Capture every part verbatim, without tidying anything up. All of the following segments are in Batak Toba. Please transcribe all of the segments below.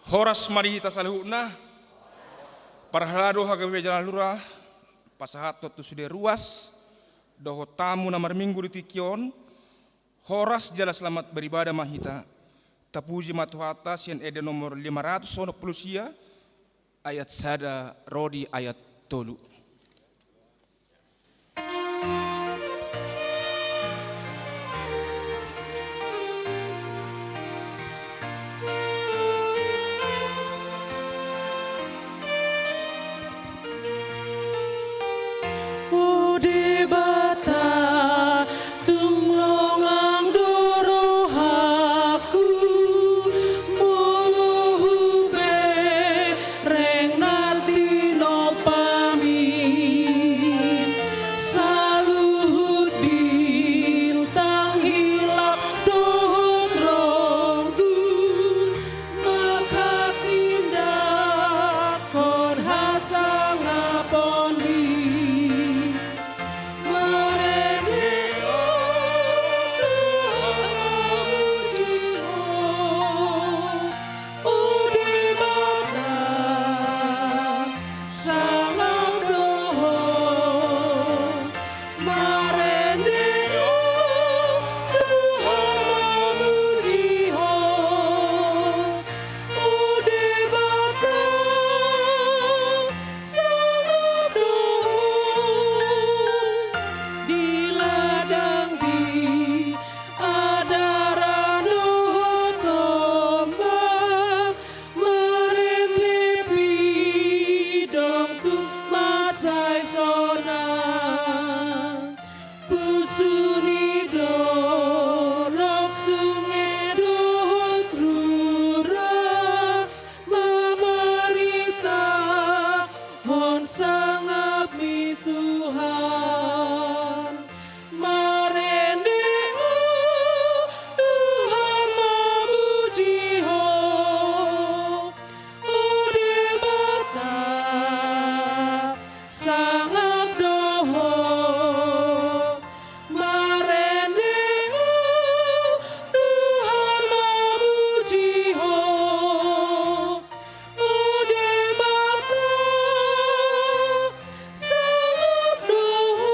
Horas ma di hita saluhutna. Parhalado H K B P Jalan Lurah pasahathon tu sude ruas dohot tamu na marminggu di tingki on, horas jala selamat beribadah ma hita. Tapuji ma Tuhanta sian ende nomor lima ratus onom pulu sia, ayat sada ro di ayat tolu. O Debata, tung longang do rohangku, molo hubereng na tinompami. Saluhut bintang hilap dohot ronggur, manghatindanghon hasangaponmi. Marende Tuhan, mamuji Ho, o Debata, sangap do Ho. Marende Tuhan, mamuji Ho, o Debata, sangap do Ho. Di ladang, di adaran dohot ombak, marende pidong tu mansai sonang. Pusu ni dolok, sunge dohot rura, mamaritahon sangapmi Tuhan. Marende Ho, Tuhan, mamuji Ho, o Debata, sangap do Ho. Marende Ho, Tuhan, mamuji Ho, o Debata, sangap do Ho.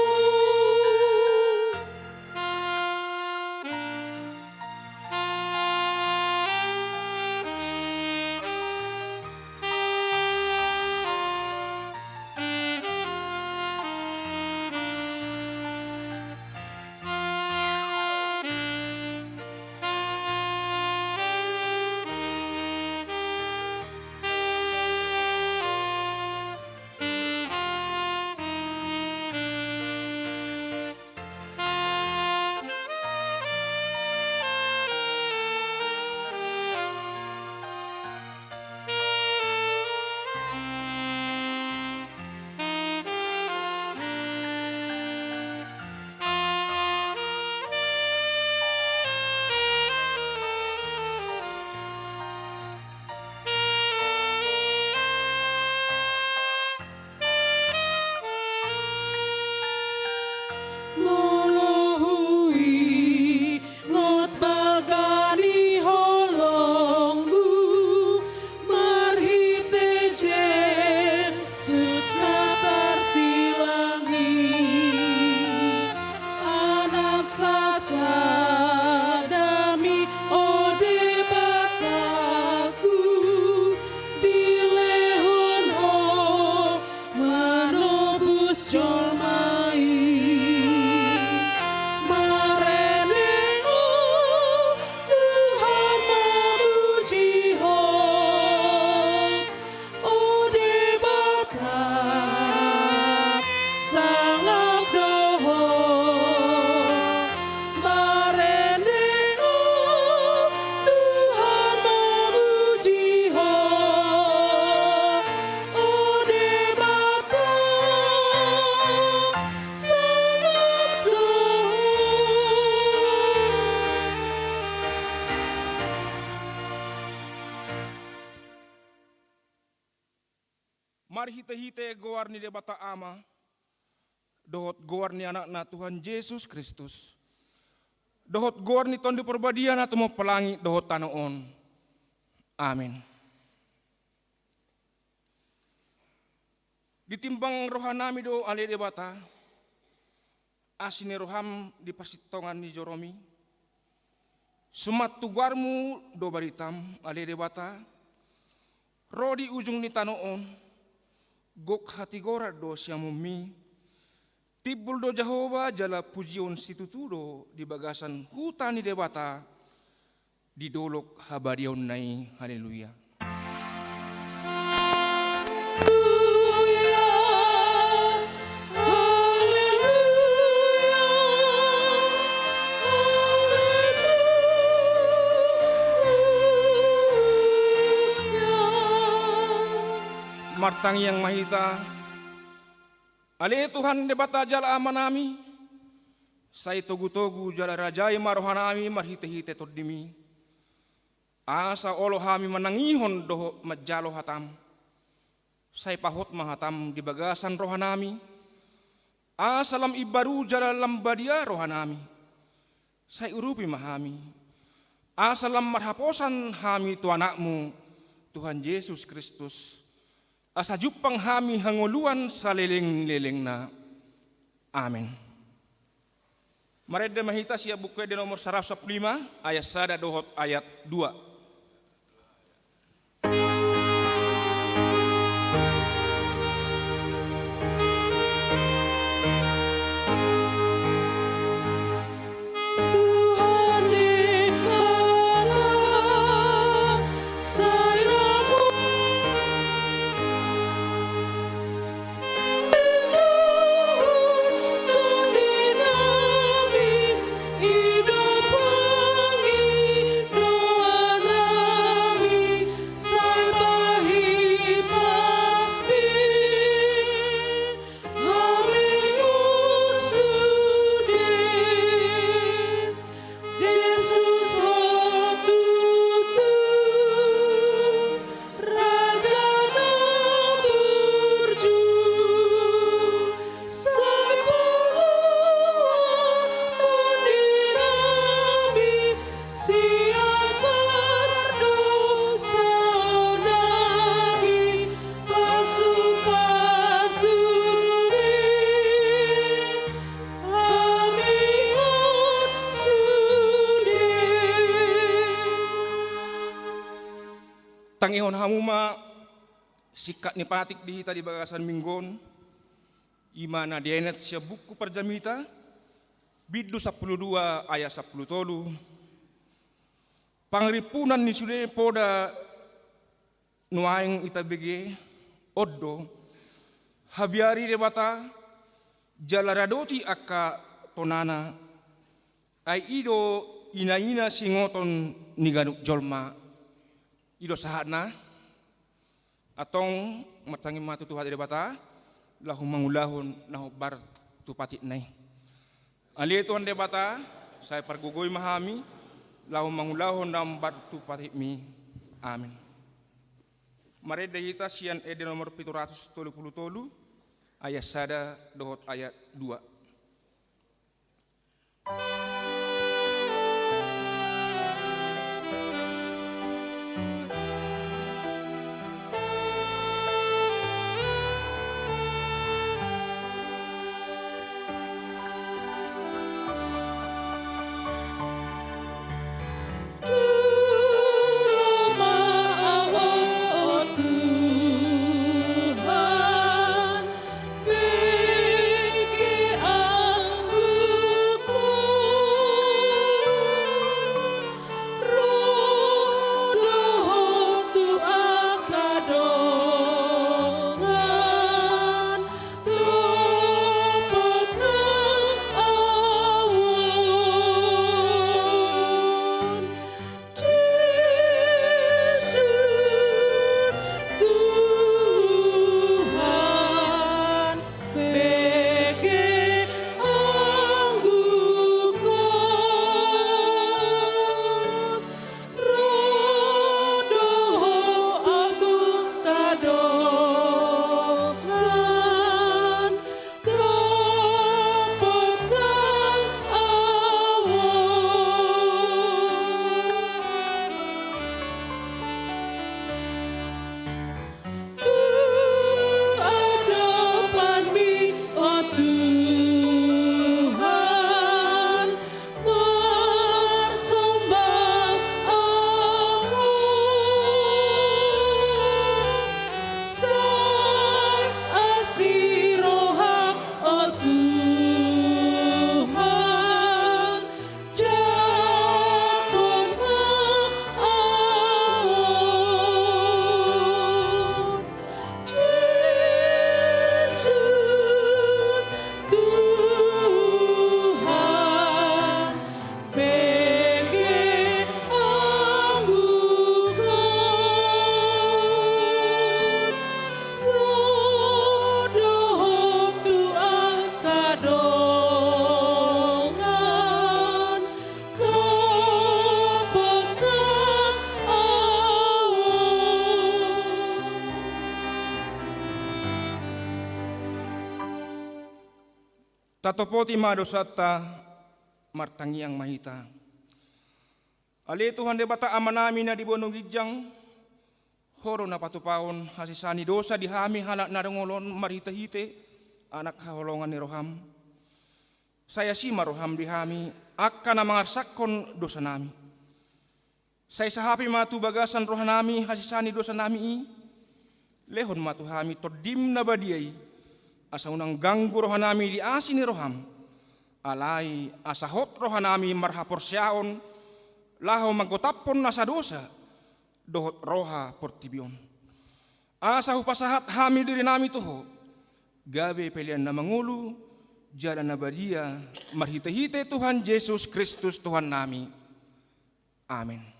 Molo huingot balga ni holongmu, marhite Jesus na tarsilang i, Anak sasadami, o Debataku, dilehon Ho manobus jolma i. Marende Ho, Tuhan, mamuji Ho, o Debata, sangap do Ho. Marende Ho, Tuhan, mamuji Ho, o Debata, sangap do Ho. Marhitehite goar ni Debata Ama, dohot goar ni Anakna Tuhan Jesus Kristus, dohot goar ni Tondi Parbadia na tumompa langit dohot tano on. Amin. Ditimbang rohanami do ale Debata, asi ni roham di parsintongan ni joromi. Suman tu goarmu do baritam ale Debata, ro di ujung ni tano on, gok hatigoran do siamunmi. Timbul do Jahowa jala pujion situtu do di bagasan huta ni Debata, di dolok habadiaonna i. Haleluya. Martangiang ma hita. Ale Tuhan Debata jala Amanami, sai togutogu jala rajai ma rohanami marhitehite Tondimi. Asa olo hami manangihon dohot manjalo hatam. Sai pahot ma hatam di bagasan rohanami. Asa lam imbaru jala lam badia rohanami. Sai urupi ma hami. Asa lam marhaposan hami tu Anakmu, Tuhan Jesus Kristus. Asa jumpang hami hangoluan salelenglelengna. Amen. Marende ma hita sian Buku Ende nomor saratus sampulu lima, ayat sada dohot ayat dua. Jesus ho tutu, Raja na burju, sai paluahon tondinami, sian pardosaonnami, pasupasuMi. Hami on sude. Tangihon hamu ma singkat ni patik di hita di bagasan minggu on, i ma na dienet sian Buku Parjamita, bindu sampulu dua ayat sampulu tolu. Pangarimpunan ni sude poda nuaeng i tabege, on do, habiari Debata, jala radoti angka tonana, ai i do inaina singoton ni ganup jolma. I do sahatna. Antong martangiang ma tu Tuhan Debata, laho mangulahon na hombar tu patikna i. Ale Tuhan Debata, sai pargogoi ma hami, laho mangulahon na hombar tu patikMi. Amen. Marende hita sian Ende nomor pitu ratus tolu pulu tolu, ayat sada dohot ayat dua. Tatopoti ma dosanta, martangiang ma hita. Ale Tuhan Debata Amanami na di banua ginjang, Ho do na patupahon hasesaan ni dosa di hami halak na dongol on marhitehite Anak haholongan ni roham. Sai asi ma roham di hami, angka na mangarsakhon dosanami. Sai sahapi ma tu bagasan rohanami hasesaan ni dosanami i. Lehon ma tu hami Tondim na badia i, asa unang ganggu rohanami di asi ni roham. Alai asa hot rohanami marhaporseaon, laho manggotaphon nasa dosa dohot roha portibi on. Asa hupasahat hami dirinami tu Ho, gabe pelean na mangolu jala na badia, marhitehite Tuhan Jesus Kristus Tuhannami. Amen.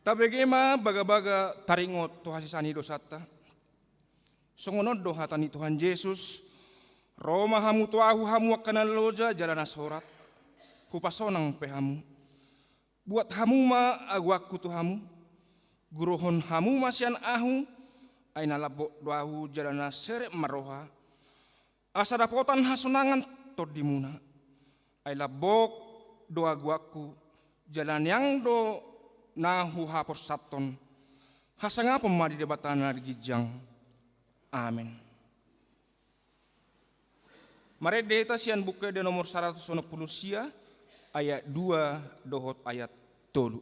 Tabege ma bagabaga taringot tu hasesaan ni dosanta. Songon on do hata ni Tuhan Jesus: Ro ma hamu tu Ahu, hamu angka na loja jala na sorat, hupasonang pe hamu. Buat hamu ma agoanku tu hamu, guruhon hamu ma sian Ahu, ai na lambok do Ahu jala na serep ma roha. Asa dapotan hasonangan tondimuna. Ai lambok do agoanku, jala niang do na huhaporsathon. Hasangapon ma di Debata na di ginjang. Amen. Marende hita sian Buku Ende nomor saratus onom pulu sia, ayat dua dohot ayat tolu.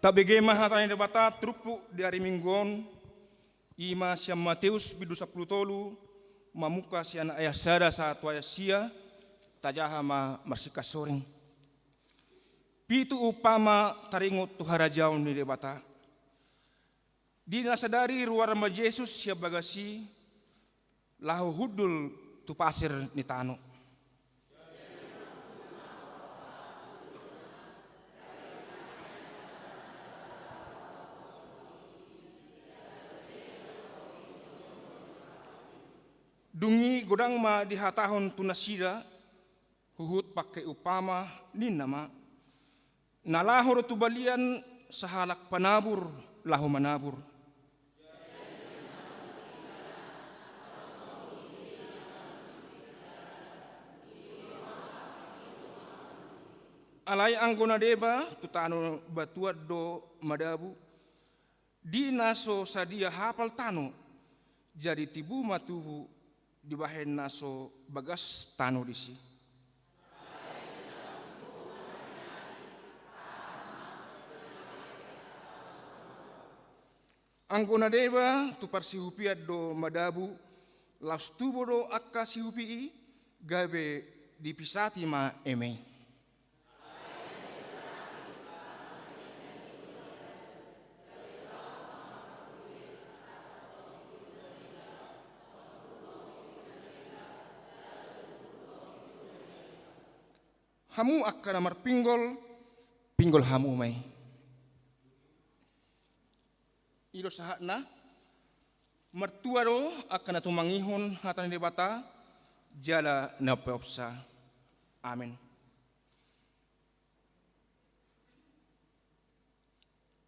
Tabege ma hata ni Debata turpuk di ari Minggu on, i ma sian Mateus bindu sampulu tolu, mamungka sian ayat sada sahat tu ayat sia, tajaha ma marsingkat soring. Pitu umpama taringot tu harajaon ni Debata. Di na sadari ruar ma Jesus sian bagas i, laho hundul tu pasir ni tano. Dung i godang ma dihatahon tu nasida, huhut pangke umpama, ninna ma: Na laho do tu balian sahalak panabur laho manabur. Alai anggo na deba tu tano batuan do madabu, di na so sadia hapal tano, jadi tibu ma tubu dibahen na so bagas tano disi. Anggo na deba tu parsihupian do madabu, laos tubu do angka sihupi i, gabe dipisati ma eme i. Hamu angka na marpinggol, pinggol hamu ma i. I do sahatna. Martua do angka na tumangihon hata ni Debata jala na umpeopsa. Amen.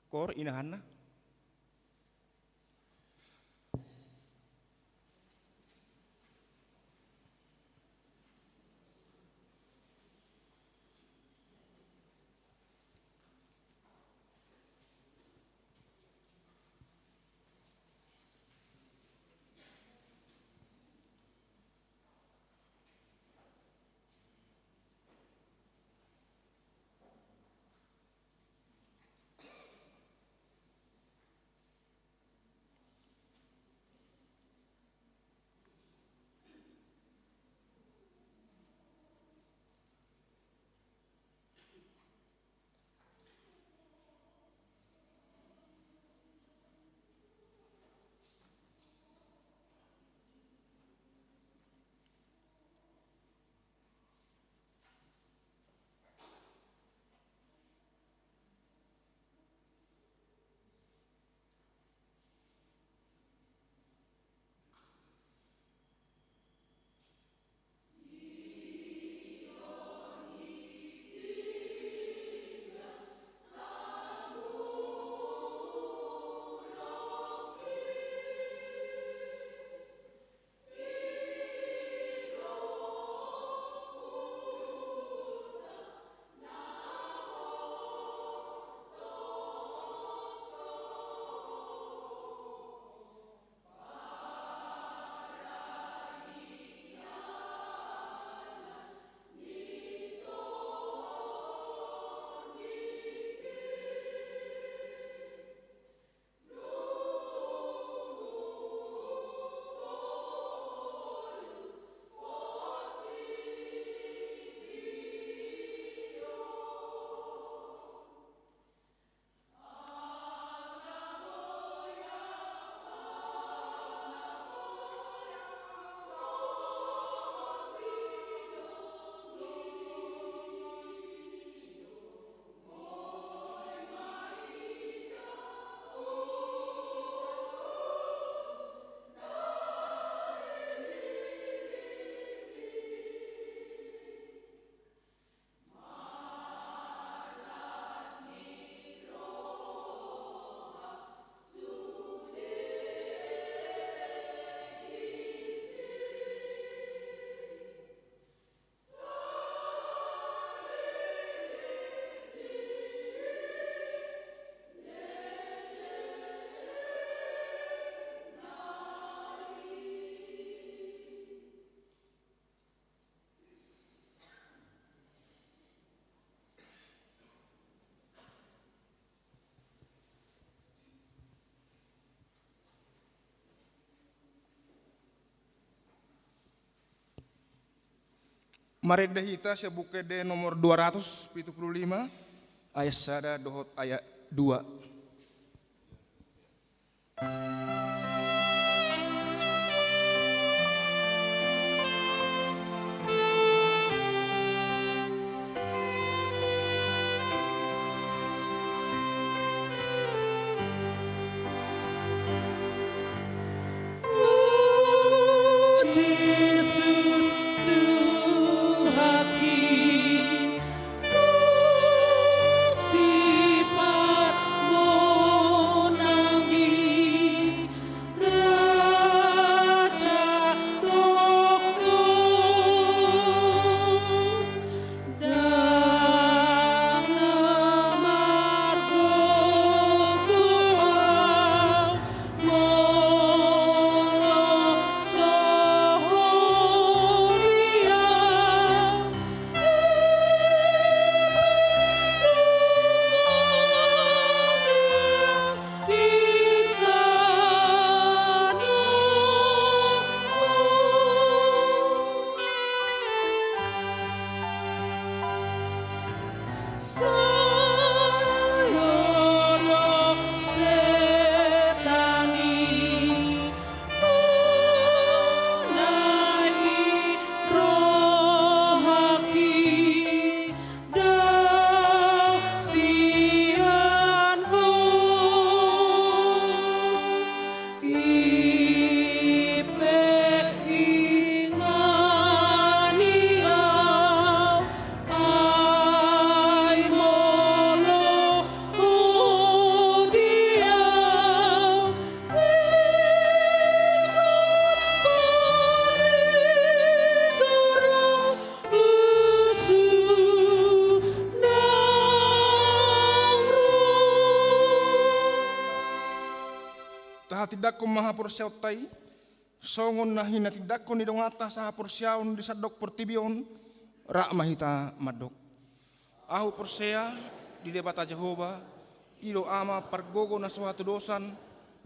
Koor, inahanna. Marende hita sian Buku Ende nomor dua ratus pitu pulu lima, ayat sada dohot ayat dua. Tahatindangkon ma haporseaonta i, songon na hinatindangkon ni donganta sahaporseaon di sandok portibi on, rap ma hita mandok. Ahu porsea di Debata Jahowa, i do Ama pargogo na so hatudosan,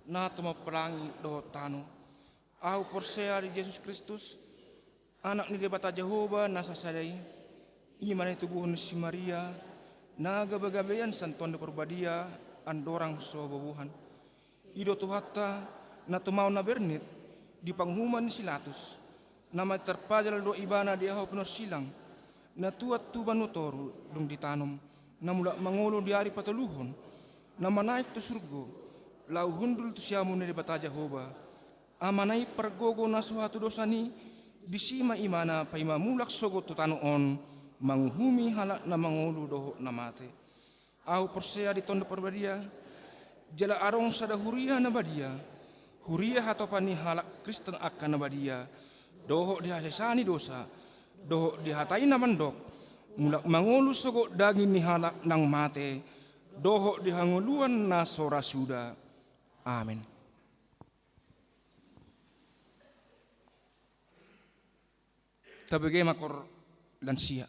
na tumompa langit dohot tano. Ahu porsea di Jesus Kristus, Anak ni Debata Jahowa na sasada i, i ma na itubuhon ni si Maria, na gabegabean sian Tondi Parbadia, andorang so bubuhan. I do Tuhanta, na tumaon na bernit di panguhuman ni si Latus, na mansai tarpajal do Ibana di ahu pinorsilang, na tuat tu banua toru dung ditanom, na mulak mangolu di ari patoluhon, na manaek tu surgo, laho hundul tu siamun ni Debata Jahowa, Amana i pargogo na so hatudosan i, disi ma Ibana paima mulak sogot tu tano on, manguhumi halak na mangolu dohot na mate. Ahu porsea di Tondi Parbadia, jala adong sada huria na badia, huria hatopan ni halak Kristen angka na badia, dohot di hasesaan ni dosa, dohot di hata i na mandok, mulak mangolu sogot daging ni halak naung mate, dohot di hangoluan na so ra suda. Amen. Tabege ma koor lansia.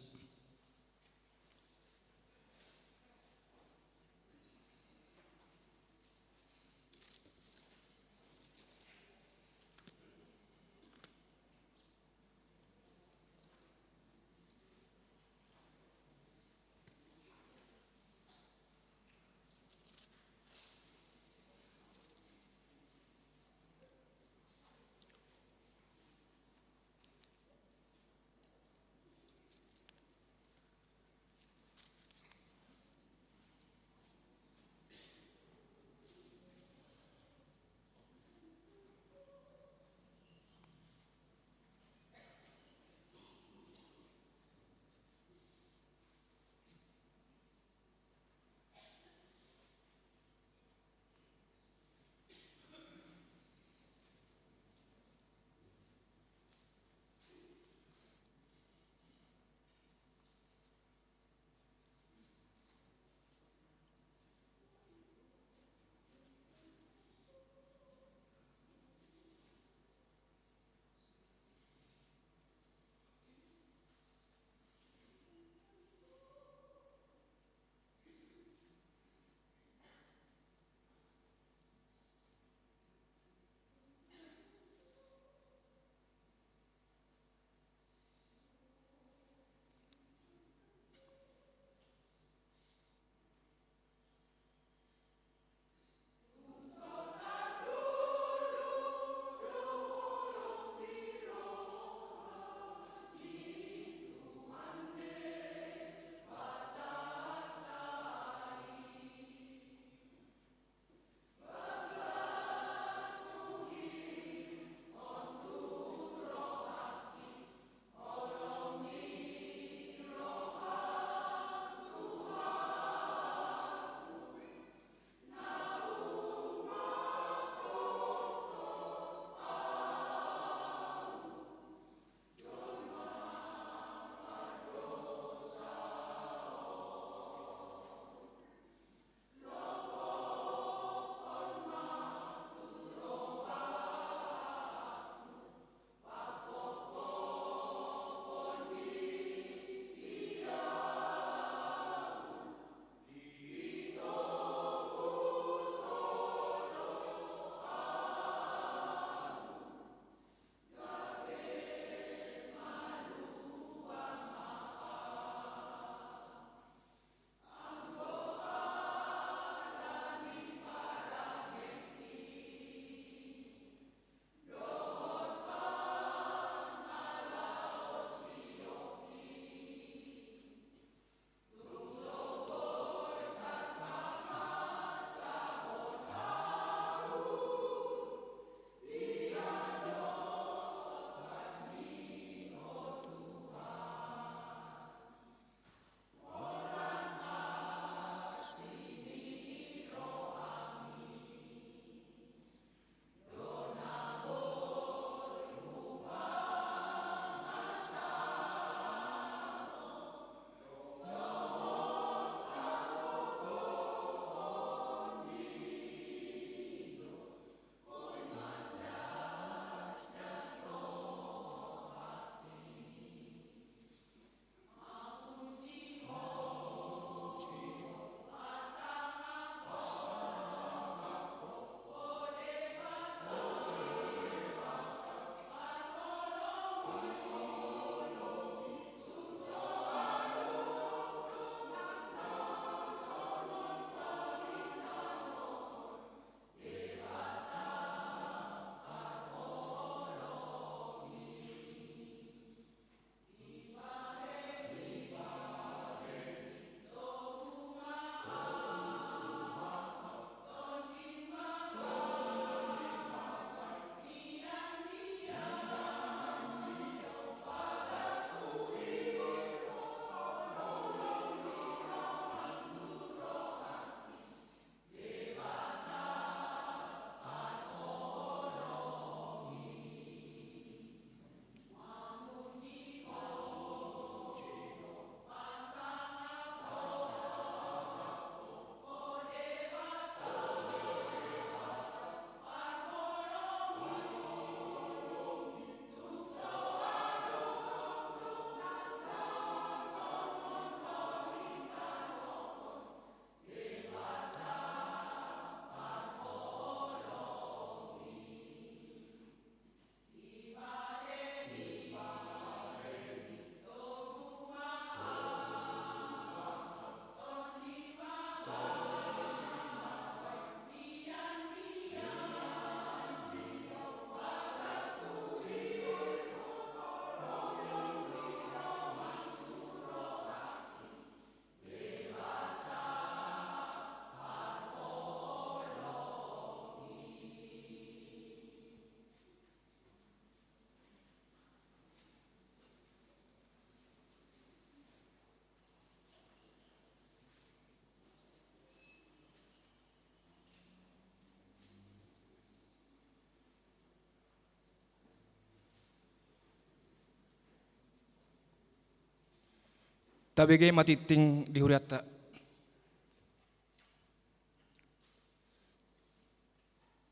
Tabege ma tingting di hurianta.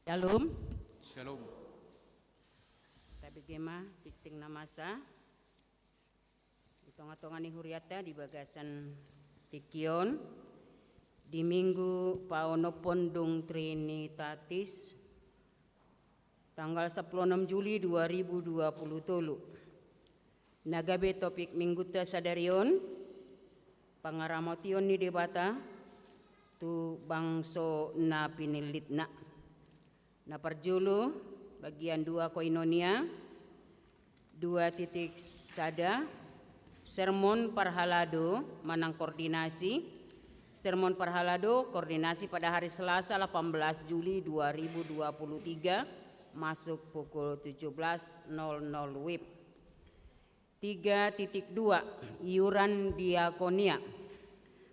Shalom. Shalom. Tabege ma tingting na masa di tongatonga ni hurianta di bagasan tingki on, di Minggu paonomhon dung Trinitatis, tanggal sampulu onom Juli dua ribu dua puluh tolu. Na gabe topik Minggunta sadari on, pangaramotion ni Debata tu bangso na pinillitna. Na parjolo, bagian dua Koinonia, dua titik sada, sermon parhalado manang koordinasi, sermon parhalado koordinasi pada hari Selasa delapan belas Juli dua ribu dua puluh tiga, masuk pukul tujuh belas nol nol W I B. Tiga titik dua, iuran diakonia.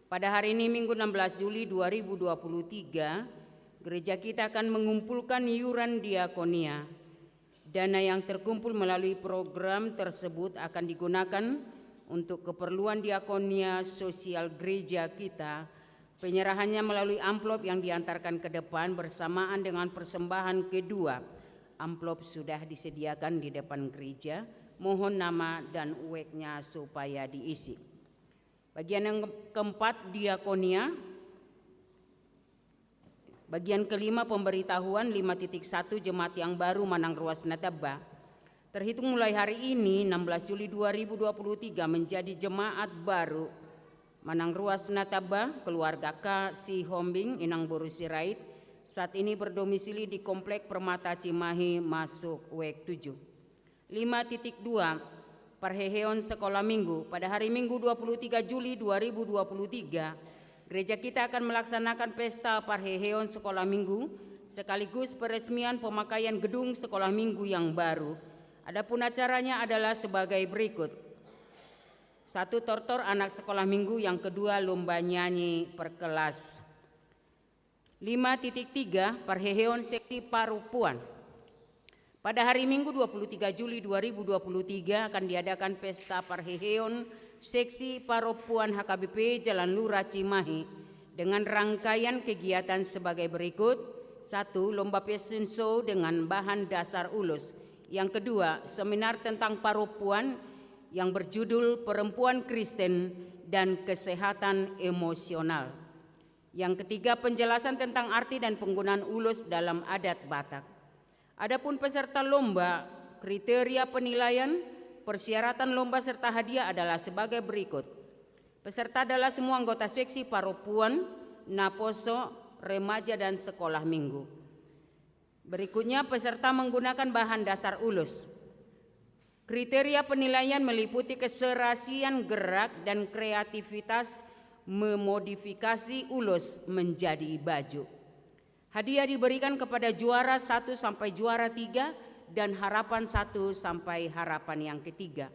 Pada hari ini, Minggu enam belas Juli dua ribu dua puluh tiga, gereja kita akan mengumpulkan iuran diakonia. Dana yang terkumpul melalui program tersebut akan digunakan untuk keperluan diakonia sosial gereja kita. Penyerahannya melalui amplop yang diantarkan ke depan bersamaan dengan persembahan kedua. Amplop sudah disediakan di depan gereja. Mohon nama dan weknya supaya diisi. Bagian yang keempat, diakonia. Bagian kelima, pemberitahuan lima titik satu, jemaat yang baru manang ruas na tamba. Terhitung mulai hari ini, enam belas Juli dua ribu dua puluh tiga, menjadi jemaat baru manang ruas na tamba, keluarga K Sihombing, Inang Boru Sirait, saat ini berdomisili di Komplek Permata Cimahi, masuk W E K tujuh. Lima titik dua, parheheon sekolah minggu. Pada hari Minggu dua puluh tiga Juli dua ribu dua puluh tiga, gereja kita akan melaksanakan pesta parheheon sekolah minggu sekaligus peresmian pemakaian gedung sekolah minggu yang baru. Adapun acaranya adalah sebagai berikut. Satu, tortor anak sekolah minggu, yang kedua, lomba nyanyi per kelas. Lima titik tiga, parheheon seksi parompuan. Pada hari Minggu dua puluh tiga Juli dua ribu dua puluh tiga akan diadakan pesta parheheon seksi parompuan H K B P Jalan Lurah Cimahi dengan rangkaian kegiatan sebagai berikut. Satu, lomba fashion show dengan bahan dasar ulos. Yang kedua, seminar tentang parompuan yang berjudul Perempuan Kristen dan Kesehatan Emosional. Yang ketiga, penjelasan tentang arti dan penggunaan ulos dalam adat Batak. Adapun peserta lomba, kriteria penilaian, persyaratan lomba serta hadiah adalah sebagai berikut. Peserta adalah semua anggota seksi parompuan, naposo, remaja, dan sekolah minggu. Berikutnya, peserta menggunakan bahan dasar ulos. Kriteria penilaian meliputi keserasian gerak dan kreativitas memodifikasi ulos menjadi baju. Hadiah diberikan kepada juara satu sampai juara tiga dan harapan satu sampai harapan yang ketiga.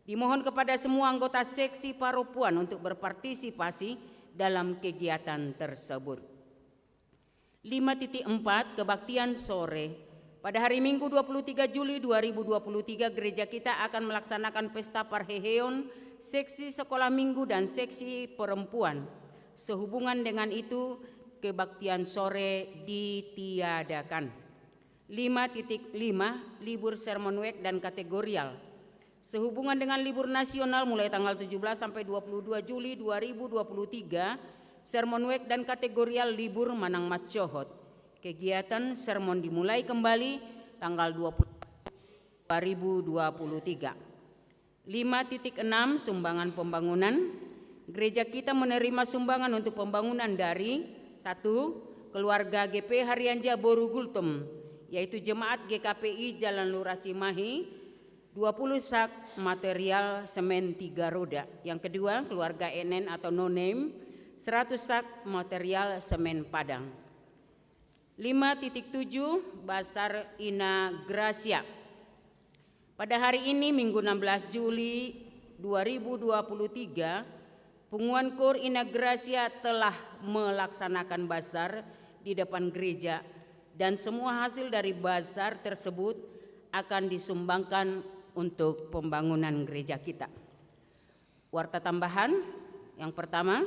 Dimohon kepada semua anggota seksi parompuan untuk berpartisipasi dalam kegiatan tersebut. Lima titik empat, kebaktian sore. Pada hari Minggu dua puluh tiga Juli dua ribu dua puluh tiga, gereja kita akan melaksanakan pesta parheheon seksi sekolah minggu dan seksi perempuan. Sehubungan dengan itu, kebaktian sore ditiadakan. Lima titik lima, libur sermon W E K dan kategorial. Sehubungan dengan libur nasional mulai tanggal tujuh belas sampai dua puluh dua Juli dua ribu dua puluh tiga, sermon W E K dan kategorial libur manang mancohot. Kegiatan sermon dimulai kembali tanggal dua puluh dua ribu dua puluh tiga. Lima titik enam, sumbangan pembangunan. Gereja kita menerima sumbangan untuk pembangunan dari, satu, keluarga G P Harianja Boru Gultom, yaitu jemaat G K P I Jalan Lurah Cimahi, dua puluh sak material semen tiga roda. Yang kedua, keluarga N N atau no name, seratus sak material semen Padang. Lima titik tujuh, Basar Ina Gracia. Pada hari ini, Minggu enam belas Juli dua ribu dua puluh tiga, Punguan Koor Ina Gracia telah melaksanakan basar di depan gereja, dan semua hasil dari basar tersebut akan disumbangkan untuk pembangunan gereja kita. Warta tambahan, yang pertama,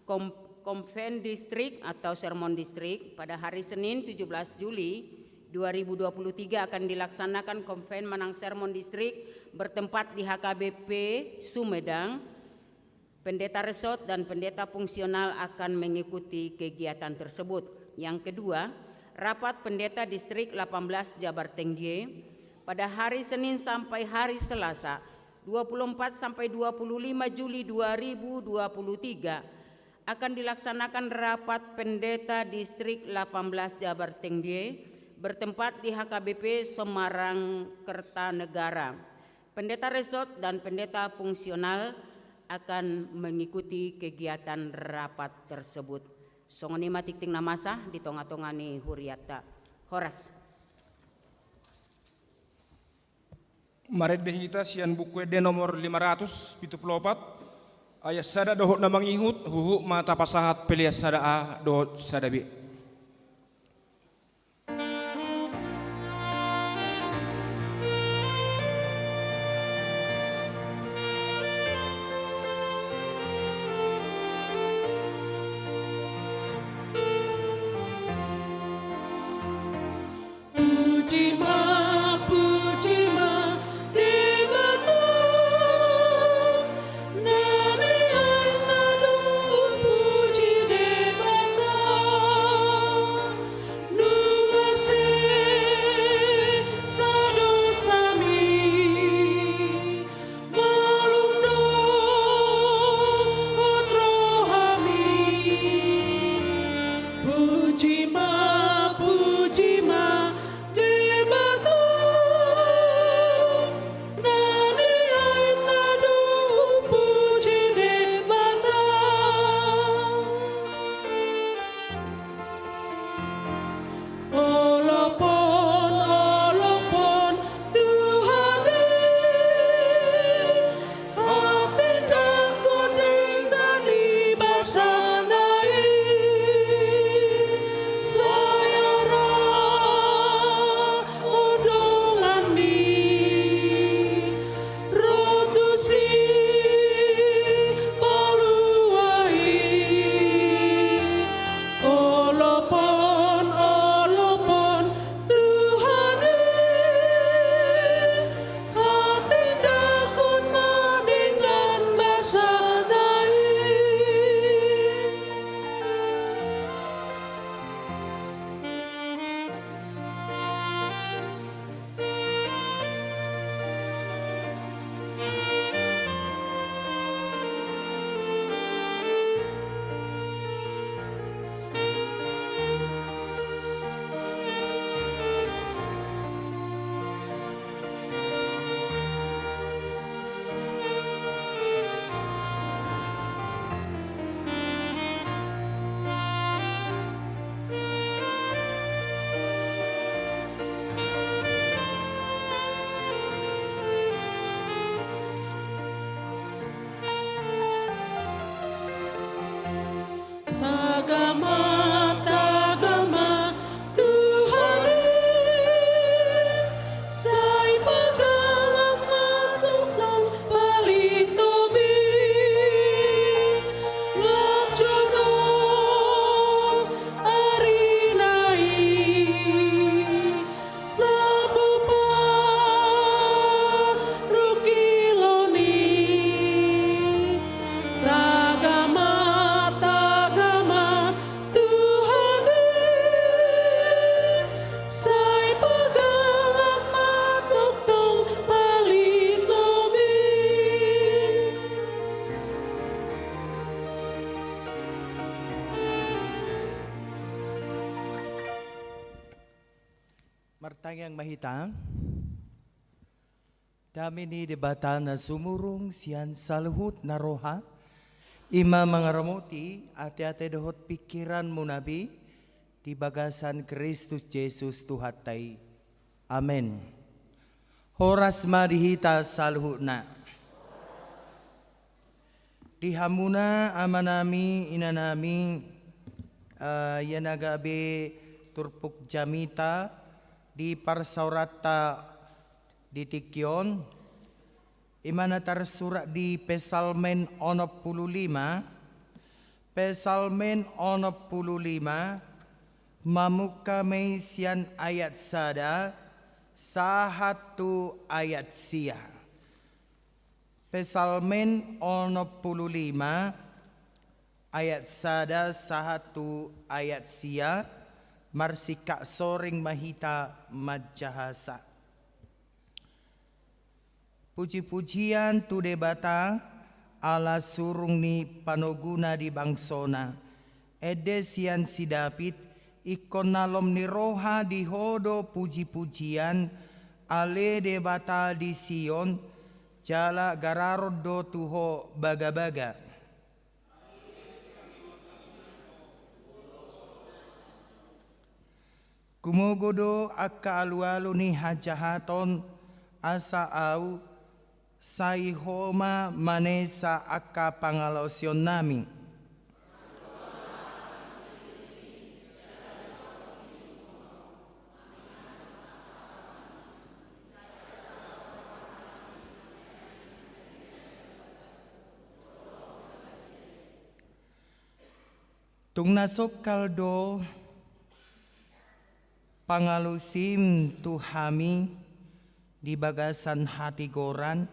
Kom-, Konven Distrik atau Sermon Distrik pada hari Senin tujuh belas Juli dua ribu dua puluh tiga akan dilaksanakan konven manang sermon distrik bertempat di H K B P Sumedang. Pendeta resort dan pendeta fungsional akan mengikuti kegiatan tersebut. Yang kedua, rapat pendeta distrik delapan belas Jabar Tengge pada hari Senin sampai hari Selasa, dua puluh empat sampai dua puluh lima Juli dua ribu dua puluh tiga, akan dilaksanakan rapat pendeta distrik delapan belas Jabar Tengge bertempat di H K B P Semarang Kertanegara. Pendeta resort dan pendeta fungsional akan mengikuti kegiatan rapat tersebut. Songon i ma tingting na masa di tonga-tonga ni hurianta. Horas. Marende hita sian Buku Ende nomor lima ratus pitu pulu opat, ayat sada dohot na mangihut, huhut ma tapasahat pelean sada A dohot sada B. Puji ma, puji ma, Debata, na nian na do puji Debata, nunga sesa dosami. Malum do hot rohami, puji ma, puji ma, Debata, na nian na do puji Debata. Olopon, olopon, Tuhan i, hatindangkon denggan i basana i, sai ara on donganmi. Ro tusi palua i, olopon, olopon, Tuhan i, hatindangkon ma denggan basana i. Taga ma, taga ma, Tuhan i, sai pagalak ma tongtong palitomi. Lam jo do ari na i, salpu parungkilon i. Taga ma, taga ma, Tuhan i, sai pagalak ma tongtong palitomi. Martangiang ma hita. Dame ni Debata na sumurung sian saluhut na roha, i ma mangaramoti ateate dohot pingkiranmuna be di bagasan Kristus Jesus Tuhanta i. Amen. Horas ma di hita saluhutna. Di hamuna amanami, inanami, eh, ia na gabe turpuk jamita di parsaoranta di tingki on, I ma na tarsurat di Psalmen onom pulu lima, Psalmen onom pulu lima, mamungka ma i sian ayat sada sahat tu ayat sia. Psalmen onom pulu lima, ayat sada sahat tu ayat sia, marsingkat soring ma hita manjahasa. Puji-pujian tu Debata, ala surung ni panoguna di bangsona. Ende sian si David, ingkon na lom ni roha di Ho do puji-pujian, ale Debata di Sion, jala gararon do tu Ho bagabaga. Gumogo do angka alualu ni hajahaton, asa ahu, sai Ho ma manesa angka pangalaosionnami. Tung na songkal do pangalusim tu hami di bagasan hatigoran,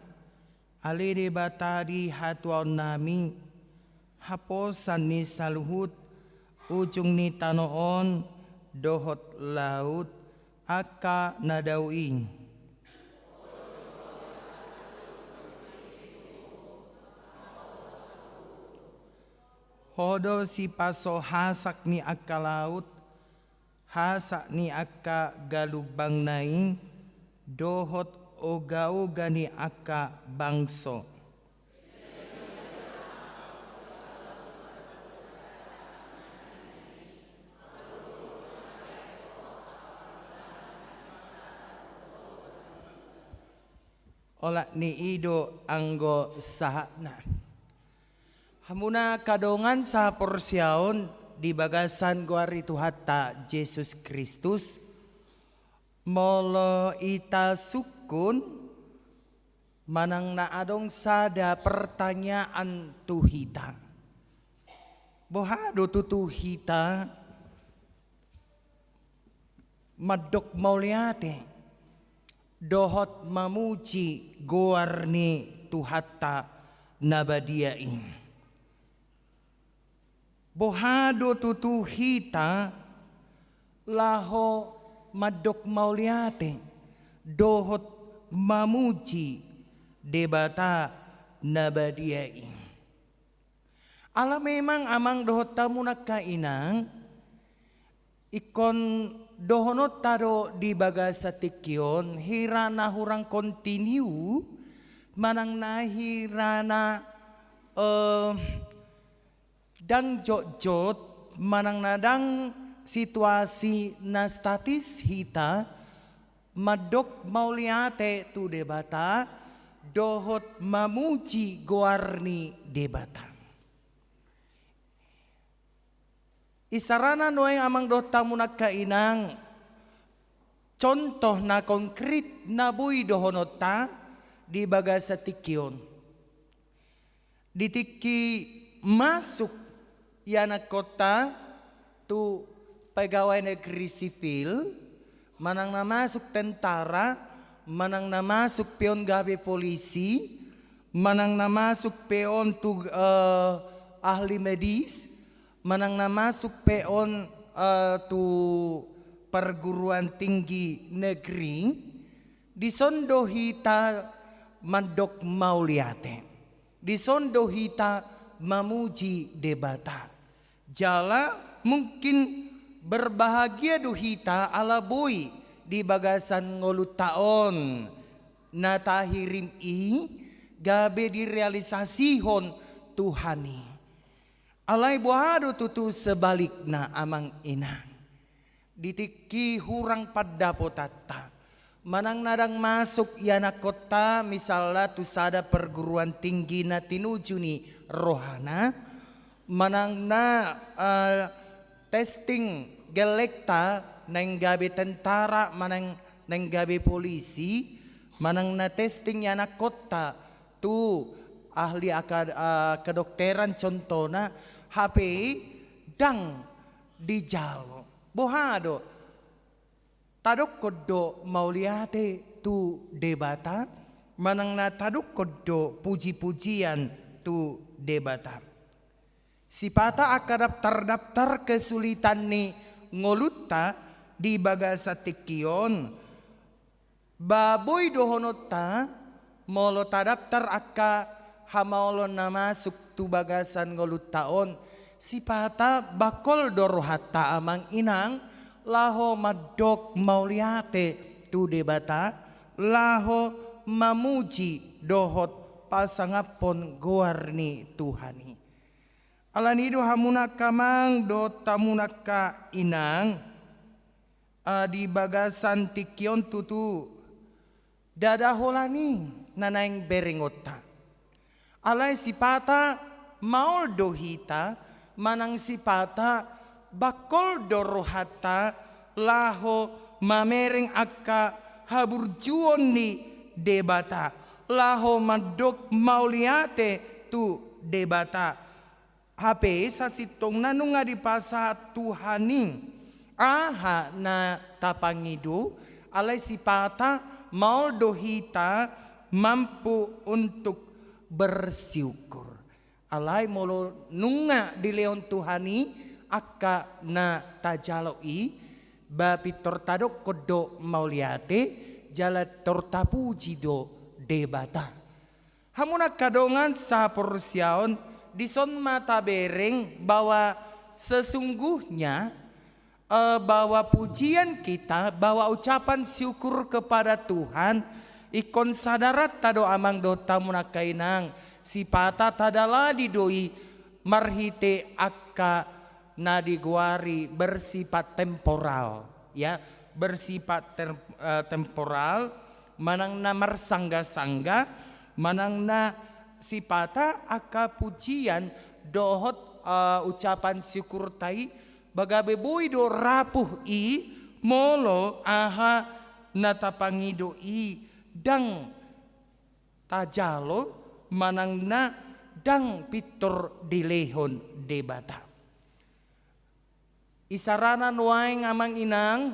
ale Debata di hatuaonnami, haposan ni saluhut ujung ni tano on dohot laut, angka na dao i. Ho do sipaso hasak ni angka laut, hasak ni angka galumbangna i, dohot oga-oga ni angka bangso. Olat ni i do anggo sahatna. Hamuna angka dongan sahaporseaon di bagasan goar ni Tuhanta Jesus Kristus, molo ita sungkun manang na adong sada pertanyaan tu hita. Boha do tutu hita mandok mauliate dohot mamuji goar ni Tuhanta na badia i? Boha do tutu hita laho mandok mauliate dohot mamuji Debata na badia i? Ala memang amang dohot hamu angka inang, ingkon dohononta do di bagasan tingki on, hira na hurang kontinu, manang na hira na, eh, ndang jotjot, manang na ndang situasi na statis hita, mandok mauliate tu Debata, dohot mamuji goar ni Debata. Isarana nuaeng amang dohot hamu angka inang, contoh na konkrit na boi dohononta di bagasan tingki on. Di tingki masuk ianakkonta tu pegawai negeri sipil, manang na masuk tentara, manang na masuk pe on gabe polisi, manang na masuk pe on tu, eh, ahli medis, manang na masuk pe on, eh, tu perguruan tinggi negeri, dison do hita mandok mauliate. Dison do hita mamuji Debata. Jala mungkin berbahagia do hita ala boi di bagasan ngolunta on na tahirim i gabe direalisasihon Tuhan i. Alai boha do tutu sebalikna amang inang? Di tingki hurang pandapotanta, manang na ndang masuk ianakkonta misalna tu sada perguruan tinggi na tinuju ni rohana, manang na, eh, testing gellengta naeng gabe tentara, manang naeng gabe polisi, manang na testing ianakkonta tu ahli aka-, eh, kedokteran contohna, hape i ndang dijalo. Boha do? Tadokkon do mauliate tu Debata, manang na tadokkon do puji-pujian tu Debata. Sipata angka daptar-daptar kesulitan ni ngolunta di bagasan tingki on, ba boi dohononta, molo tadaptar angka hamaolon na masuk tu bagasan ngolunta on, sipata bangkol do rohanta amang inang, laho mandok mauliate tu Debata, laho mamuji dohot pasangaphon goar ni Tuhan i. Alani do hamuna angka amang dohot hamuna angka inang, eh, di bagasan tingki on tutu ndada holan i na naeng berengonta. Alai sipata maol do hita, manang sipata bangkol do rohanta laho mamereng angka haburjuon ni Debata, laho mandok mauliate tu Debata. Hape sasintongna nunga dipasahat Tuhan i aha na tapangido, alai sipata maol do hita mampu untuk bersyukur. Alai molo nunga dilehon Tuhan i angka na tajalo i, ba pintor tadokkon do mauliate, jala pintor tapuji do Debata. Hamuna angka dongan sahaporseaon, dison ma tabereng bahwa sesungguhnya, eh, bahwa pujian kita, bahwa ucapan syukur kepada Tuhan, ingkon sadaranta do amang dohot hamuna angka inang, sipata tadalani do i marhite angka na digoari bersifat temporal, ya, bersifat ter-, eh, temporal, manang na marsangga-sangga, manang na sipata angka pujian dohot, eh, ucapan syukurta i, ba gabe boi do rapuh i, molo aha na tapangido i ndang tajalo, manang na ndang pintor dilehon Debata. Isarana nuaeng amang inang,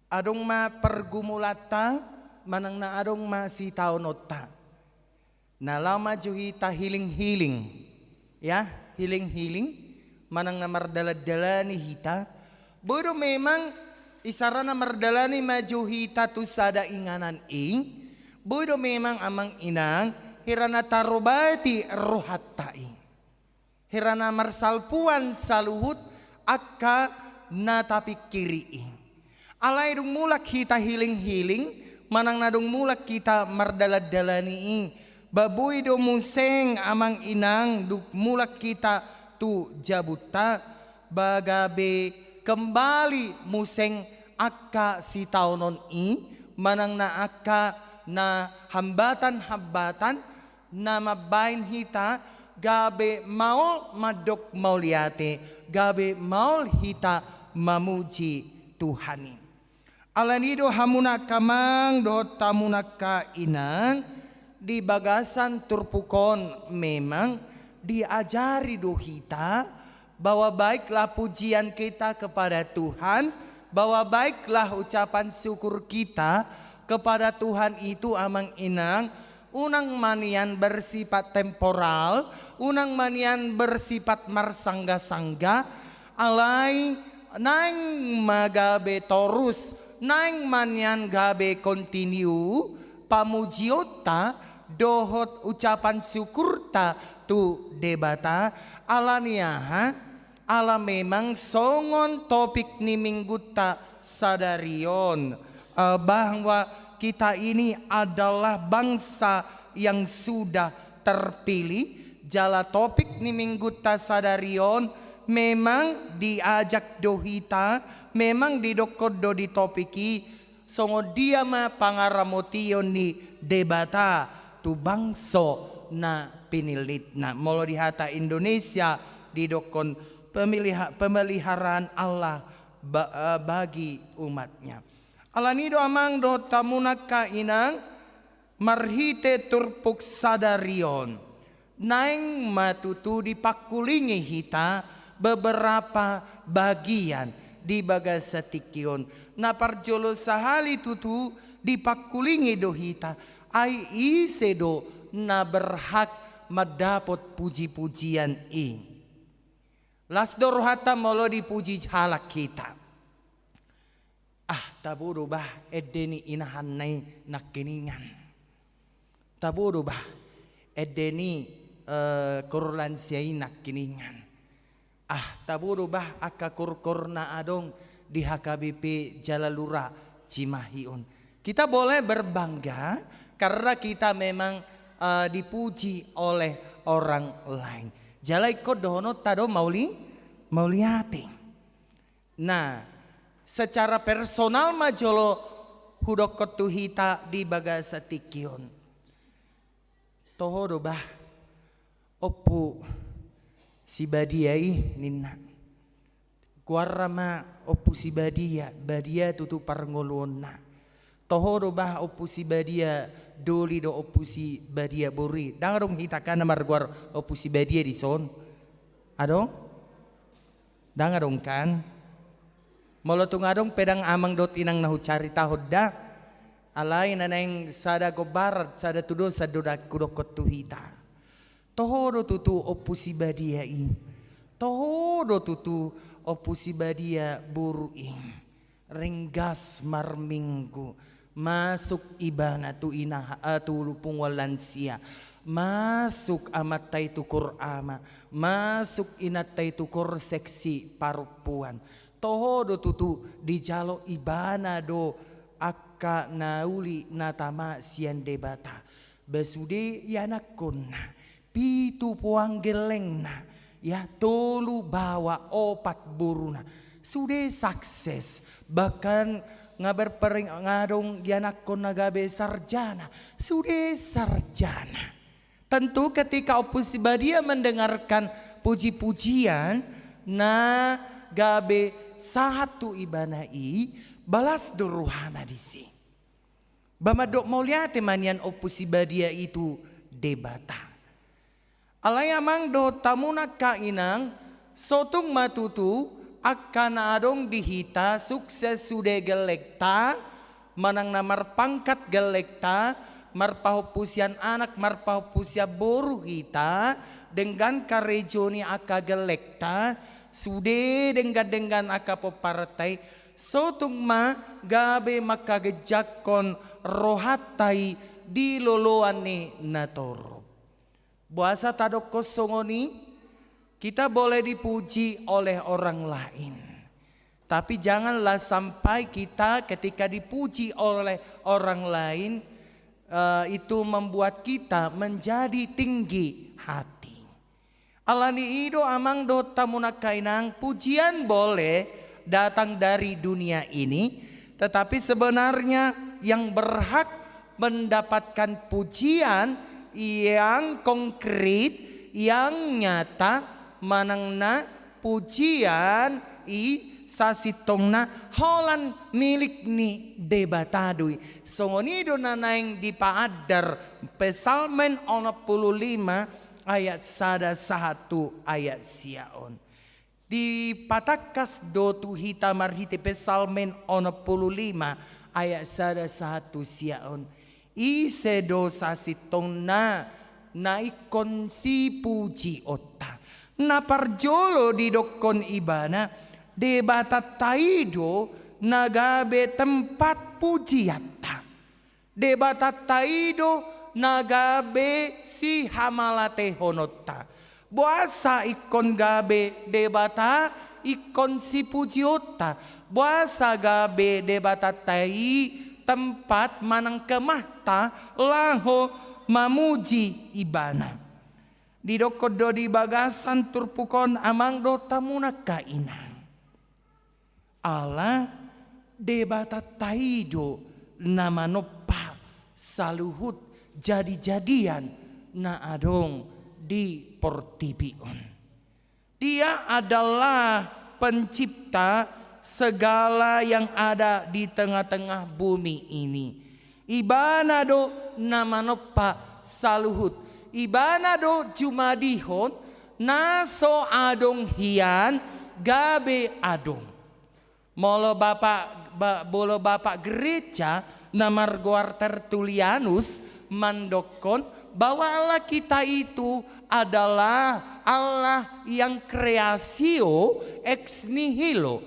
adong ma pergumulanta, manang na adong ma sitaononta. Na laho ma jo hita healing-healing, ya, healing-healing, manang na mardalan-dalani hita. Boi do memang isarana mardalani ma jo hita tu sada inganan i, boi do memang amang inang, hira na tarobati rohanta i. Hira na marsalpuan saluhut angka na tapingkiri i. Alai dung mulak hita healing-healing, manang na dung mulak hita mardalan-dalani i, ba boi do muse amang inang dung mulak hita tu jabunta, ba gabe kembali muse angka sitaonon i, manang na angka na hambatan-hambatan, na mambahen hita gabe maol mandok mauliate, gabe maol hita mamuji Tuhan i. Alani do hamuna angka amang dohot hamuna angka inang, di bagasan turpuk on memang diajari do hita, bahwa baiklah pujian kita kepada Tuhan, bahwa baiklah ucapan syukur kita kepada Tuhan itu, amang inang, unang ma nian bersifat temporal, unang ma nian bersifat marsangga-sangga, alai naeng ma gabe torus, naeng ma nian gabe kontinu pamujionta dohot ucapan syukurta tu Debata, alani aha? Ala memang songon topik ni minggunta sadari on, eh, bahwa kita ini adalah bangsa yang sudah terpilih, jala topik ni minggunta sadari on memang diajak do hita, memang didokkon do di topik i, songon dia ma pangaramotion ni Debata tu bangso na pinillitna. Molo di hata Indonesia didokkon pemiliha-, pemeliharaan Allah ba-, eh, bagi umatnya. Alani do amang dohot hamuna angka inang, Marhite turpuk sadari on, naeng ma tutu dipangkulingi hita beberapa bagian di bagasan tingki on. Na parjolo sahali tutu dipangkulingi do hita, ai ise do na berhak mandapot puji-pujian i. Las do rohanta molo dipuji halak hita. Ah, tabo do bah ende ni inahanna i nangkiningan. Tabo do bah ende ni, eh, koor lansia i nangkiningan. Ah, tabo do bah angka koor-koor na adong di H K B P Jalalura Cimahi on. Kita boleh berbangga karena kita memang, eh, dipuji oleh orang lain. Jala ingkon dohononta do mauli-, mauliate. Nah, secara personal ma jolo hudokkon tu hita di bagasan tingki on. Toho do bah Ompu si Badia i ninna. Goarna ma Ompu si Badia, badia tutu parngoluonna. Toho do bah Ompu si Badia doli dohot Ompu si Badia boru i. Ndang adong hita kan na margoar Ompu si Badia dison? Adong? Ndang adong kan? Molo tung adong pe ndang amang dohot inang na hucaritahon da. Alai na naeng sada gombaran, sada tudosan do da hudokkon tu hita. Toho do tutu Ompu si Badia i. Toho do tutu Ompu si Badia boru i. Ringgas marminggu, masuk ibana tu ina, eh, tu punguan lansia, masuk amanta i tu koor ama, masuk inanta i tu koor seksi parompuan. Toho do tutu dijalo ibana do angka na uli na tama sian Debata. Ba sude ianakkonna, pitu poang gellengna, ya, tolu baoa, opat boruna. Sude sukses, bahkan nga berpereng-, nga adong ianakkon na gabe sarjana, sude sarjana. Tentu ketika Ompu si Badia mendengarkan puji-pujian na gabe sahat tu ibana i, ba las do rohana disi. Ba mandok mauliate ma nian Ompu si Badia i tu Debata. Alai amang dohot hamu angka inang, so tung ma tutu angka na adong di hita sukses sude gellengta, manang na marpangkat gellengta, marpahompu sian anak, marpahompu sian boru hita, denggan karejo ni angka gellengta, sude denggan-denggan angka pomparanta i, so tung ma gabe mangkagenjangkon rohanta i di loloan ni natoru. Boasa tadokkon songon i? Kita boleh dipuji oleh orang lain. Tapi janganlah sampai kita ketika dipuji oleh orang lain, eh, itu membuat kita menjadi tinggi hati. Alani i do amang dohot hamu angka inang, pujian boleh datang dari dunia ini, tetapi sebenarnya yang berhak mendapatkan pujian yang konkret, yang nyata, manang na pujian i sasintongna holan milik ni Debata do i. Songon i do na naeng dipaandar Psalmen onom pulu lima ayat sada sahat tu ayat sia on. Dipatangkas do tu hita marhite Psalmen onom pulu lima ayat sada sahat tu sia on. Ise do sasintongna na ingkon sipujionta? Na parjolo didokkon ibana, Debatanta i do na gabe tempat pujianta. Debatanta i do na gabe sihamalatehononta. Boasa ingkon gabe Debata ingkon sipujionta? Boasa gabe Debatanta i tempat manang kemahta laho mamuji ibana? Didokkon do di bagasan turpuk on amang dohot hamu angka inang. Ala Debatanta i do na manompa saluhut jadi-jadian na adong di portibi on. Dia adalah pencipta segala yang ada di tengah-tengah bumi ini. Ibana do na manompa saluhut. Ibana do jumadihon na so adong hian gabe adong. Molo bapak, ba-, molo bapak gereja na margoar Tertullianus mandokkon bahwa Allah kita itu adalah Allah yang creatio ex nihilo,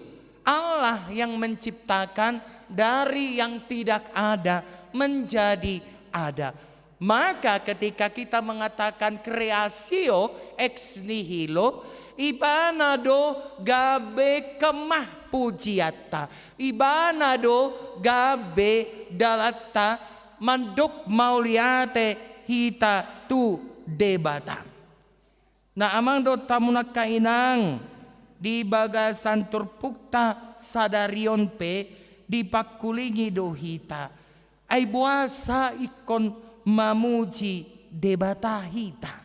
Allah yang menciptakan dari yang tidak ada menjadi ada. Maka ketika kita mengatakan creatio ex nihilo, ibana do gabe kemah pujianta, ibana do gabe dalanta mandok mauliate hita tu Debata. Na amang dohot hamu angka inang, di bagasan turpukta sadari on pe dipangkulingi do hita. Ai boasa ingkon mamuji Debata hita?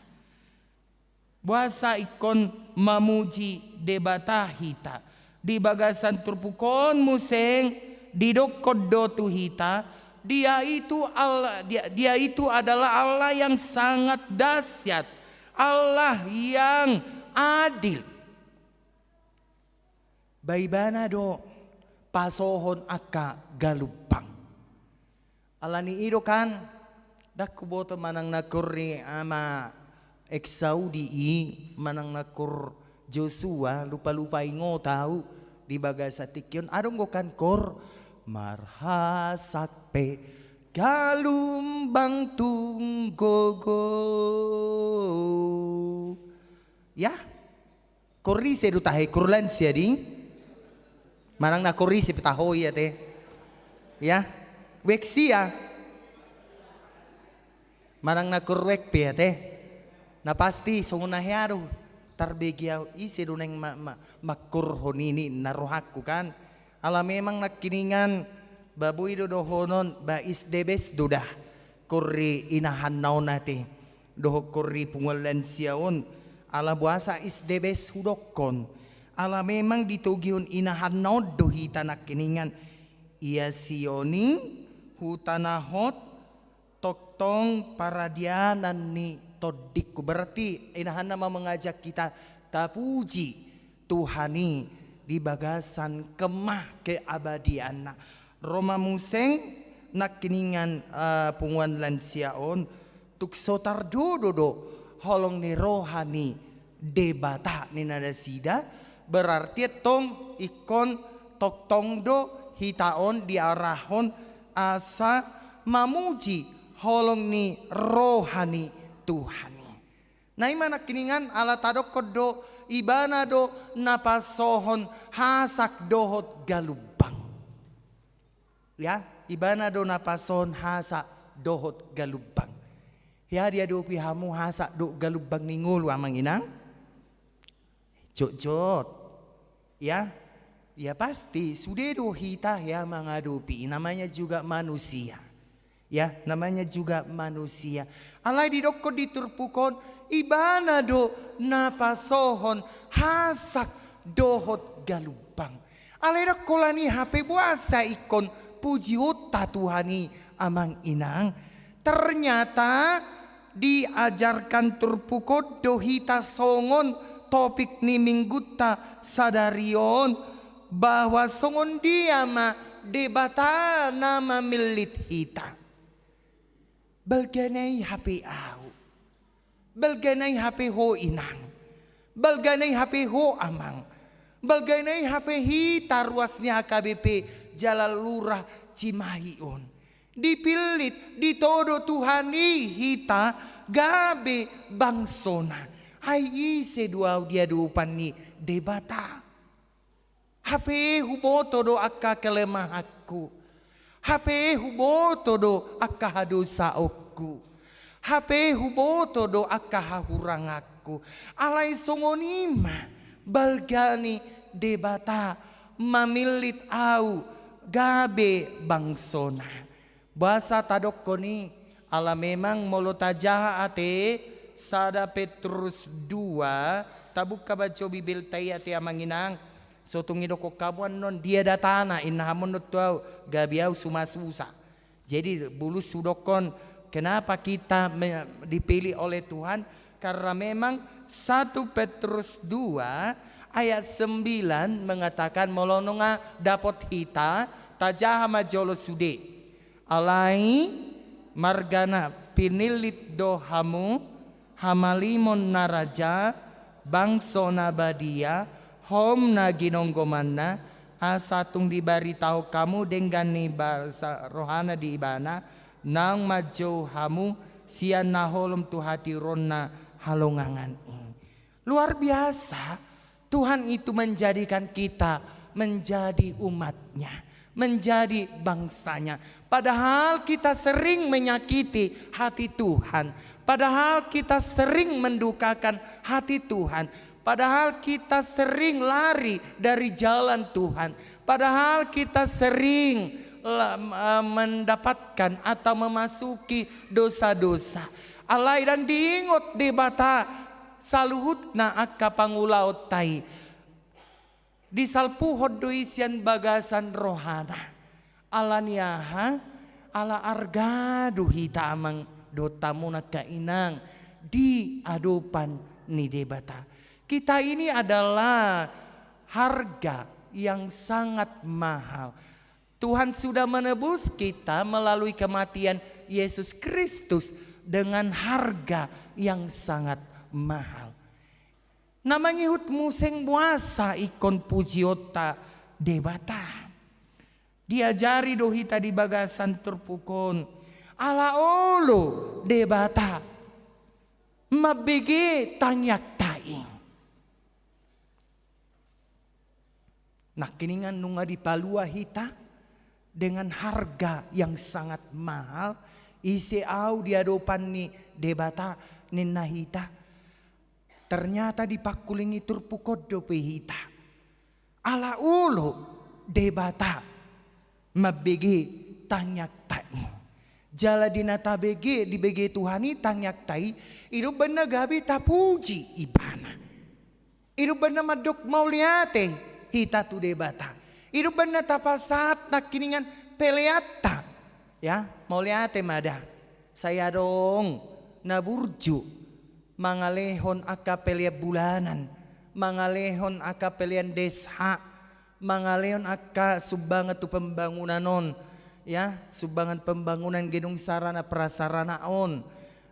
Boasa ingkon mamuji Debata hita? Di bagasan turpuk on muse didokkon do tu hita, Dia itu Allah, Dia, Dia itu adalah Allah yang sangat dahsyat, Allah yang adil. Ba Ibana do pasohon angka galumbang. Alani i do kan, ndang huboto manang nangkor ni ama Eksaudi i, manang nangkor Josua, lupa-lupa ingot au di bagasan tingki on, adong do kan kor, marhasak pe galumbang tung gogo. Ya? Kor ise do tahe, kor lansia ding? Manang nangkor ise pe tahe i ate? Ya? Weksia? Manang nangkor wek pe ate? Na pasti songon na hea do. Tarbege au ise do naeng ma-, ma-, mangkorhon i ninna rohangku kan. Ala memang nangkiningan ba boi do dohonon ba is the best do da. Kor ni inahanna on ate. Dohot kor ni punguan lansia on, ala boasa is the best hudokkon. Ala memang ditogihon inahanna on do hita nangkiningan. Ia Sion i huta na hot, tongtong paradianan ni tondingku. Berarti inahanna ma mengajak kita tapuji Tuhan i di bagasan kemah keabadianna. Ro ma muse nangkiningan, eh, punguan lansia on, tung so tardodo do holong ni roha ni Debata ninna nasida, berarti antong ingkon tongtong do hita on diarahon asa mamuji holong ni roha ni Tuhan i. Na i ma nangkiningan ala tadokkon do, Ibana do na pasohon hasak dohot galumbang. Ya, Ibana do na pasohon hasak dohot galumbang. Ya, diadopi hamu hasak dohot galumbang ni ngolu amang inang? Jotjot. Ya, ya pasti sude do hita ya mangadopi, namanya juga manusia. Ya, namanya juga manusia. Alai didokkon di turpuk on, Ibana do na pasohon hasak dohot galumbang. Alai ndang holan i hape boasa ingkon pujionta Tuhan i amang inang. Ternyata diajarkan turpuk on do hita songon topik ni minggunta sadari on, bahwa songon dia ma Debata na mamillit hita. Balga na i hape au. Balga na i hape ho inang. Balga na i hape ho amang. Balga na i hape hita ruas ni H K B P jala lurah Cimahi on. Dipillit, ditodo Tuhan i hita gabe bangsona. Ai ise do au di adopan ni Debata? Hape huboto do angka kelemahanku. Hape huboto do angka hadosaonku. Hape huboto do angka hahuranganku. Alai songon i ma balga ni Debata mamillit au gabe bangsona. Boasa tadokkon i, ala memang molo tajaha ate, sada Petrus dua, tabuka baco Bibelta i ate amang inang, so tung didokkon hamu annon dia datana, inna hamu annon tu au, gabe au sumasusa. Jadi bulus hudokkon Kenapa kita me-, dipilih oleh Tuhan? Karena memang satu Petrus dua ayat sembilan mengatakan, molo nunga dapot hita, tajaha ma jolo sude. Alai margana pinillit do hamu, hamalimon na raja, bangso na badia, houm na ginonggomanna, asa tung dibaritahon hamu denggan ni basa rohana di ibana, naung manjou hamu sian na holom tu hatiuronna halongangan i. Luar biasa, Tuhan itu menjadikan kita menjadi umat-Nya, menjadi bangsa-Nya. Padahal kita sering menyakiti hati Tuhan, padahal kita sering mendukakan hati Tuhan, padahal kita sering lari dari jalan Tuhan, padahal kita sering la-, eh, mendapatkan atau memasuki dosa-dosa. Alai ndang diingot Debata saluhutna angka pangulaonta i. Disalpuhon do i sian bagasan rohana. Ala ni aha? Ala arga do hita, amang dohot hamu angka inang, di adopan ni Debata. Kita ini adalah harga yang sangat mahal. Tuhan sudah menebus kita melalui kematian Yesus Kristus dengan harga yang sangat mahal. Na mangihut muse boasa ingkon pujionta Debata? Diajari do hita di bagasan turpuk on, ala olo Debata mambege tangiangta i. Nangkiningan nunga dipalua hita dengan harga yang sangat mahal, ise au di adopan ni Debata, ninna hita. Ternyata dipangkulingi turpuk on dope hita. Ala olo Debata mambege tangiangta i. Jala di na tabege, dibege Tuhan i tangiangta i, i do umbahen na gabe tapuji Ibana. I do umbahen na mandok mauliate hita tu Debata. I do umbahen na tapasahat nangkiningan peleanta. Ya, mauliate ma da. Sai adong na burju mangalehon angka pelean bulanan, mangalehon angka pelean desha, mangalehon angka sumbangan tu pembangunan on, ya, sumbangan pembangunan gedung sarana prasarana on,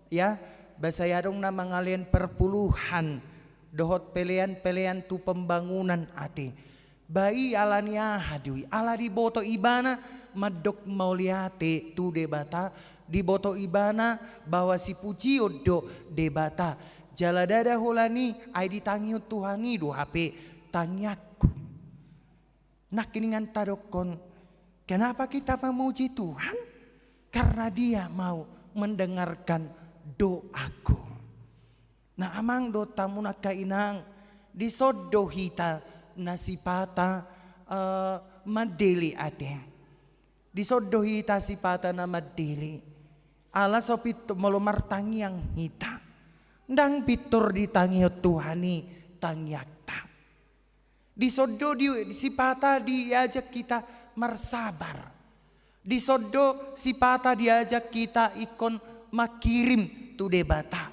ya, ba sai adong na mangalehon perpuluhan dohot pelean-pelean tu pembangunan ate. Ba i ala ni aha do i? Ala diboto ibana mandok mauliate tu Debata, diboto ibana bahwa sipujion do Debata. Jala ndada holan i, ai ditangihon Tuhan i do hape tangiangku. Nangkiningan tadokkon, kenapa kita memuji Tuhan? Karena Dia mau mendengarkan doaku. Na amang dohot hamu angka inang, dison do hita na sipata, eh, mandele ate. Dison do hita sipata na mandele. Ala so pintor molo martangiang hita, ndang pintor ditangihon Tuhan i tangiangta. Dison do di, sipata diajak hita marsabar. Dison do sipata diajak hita ingkon mangkirim tu Debata.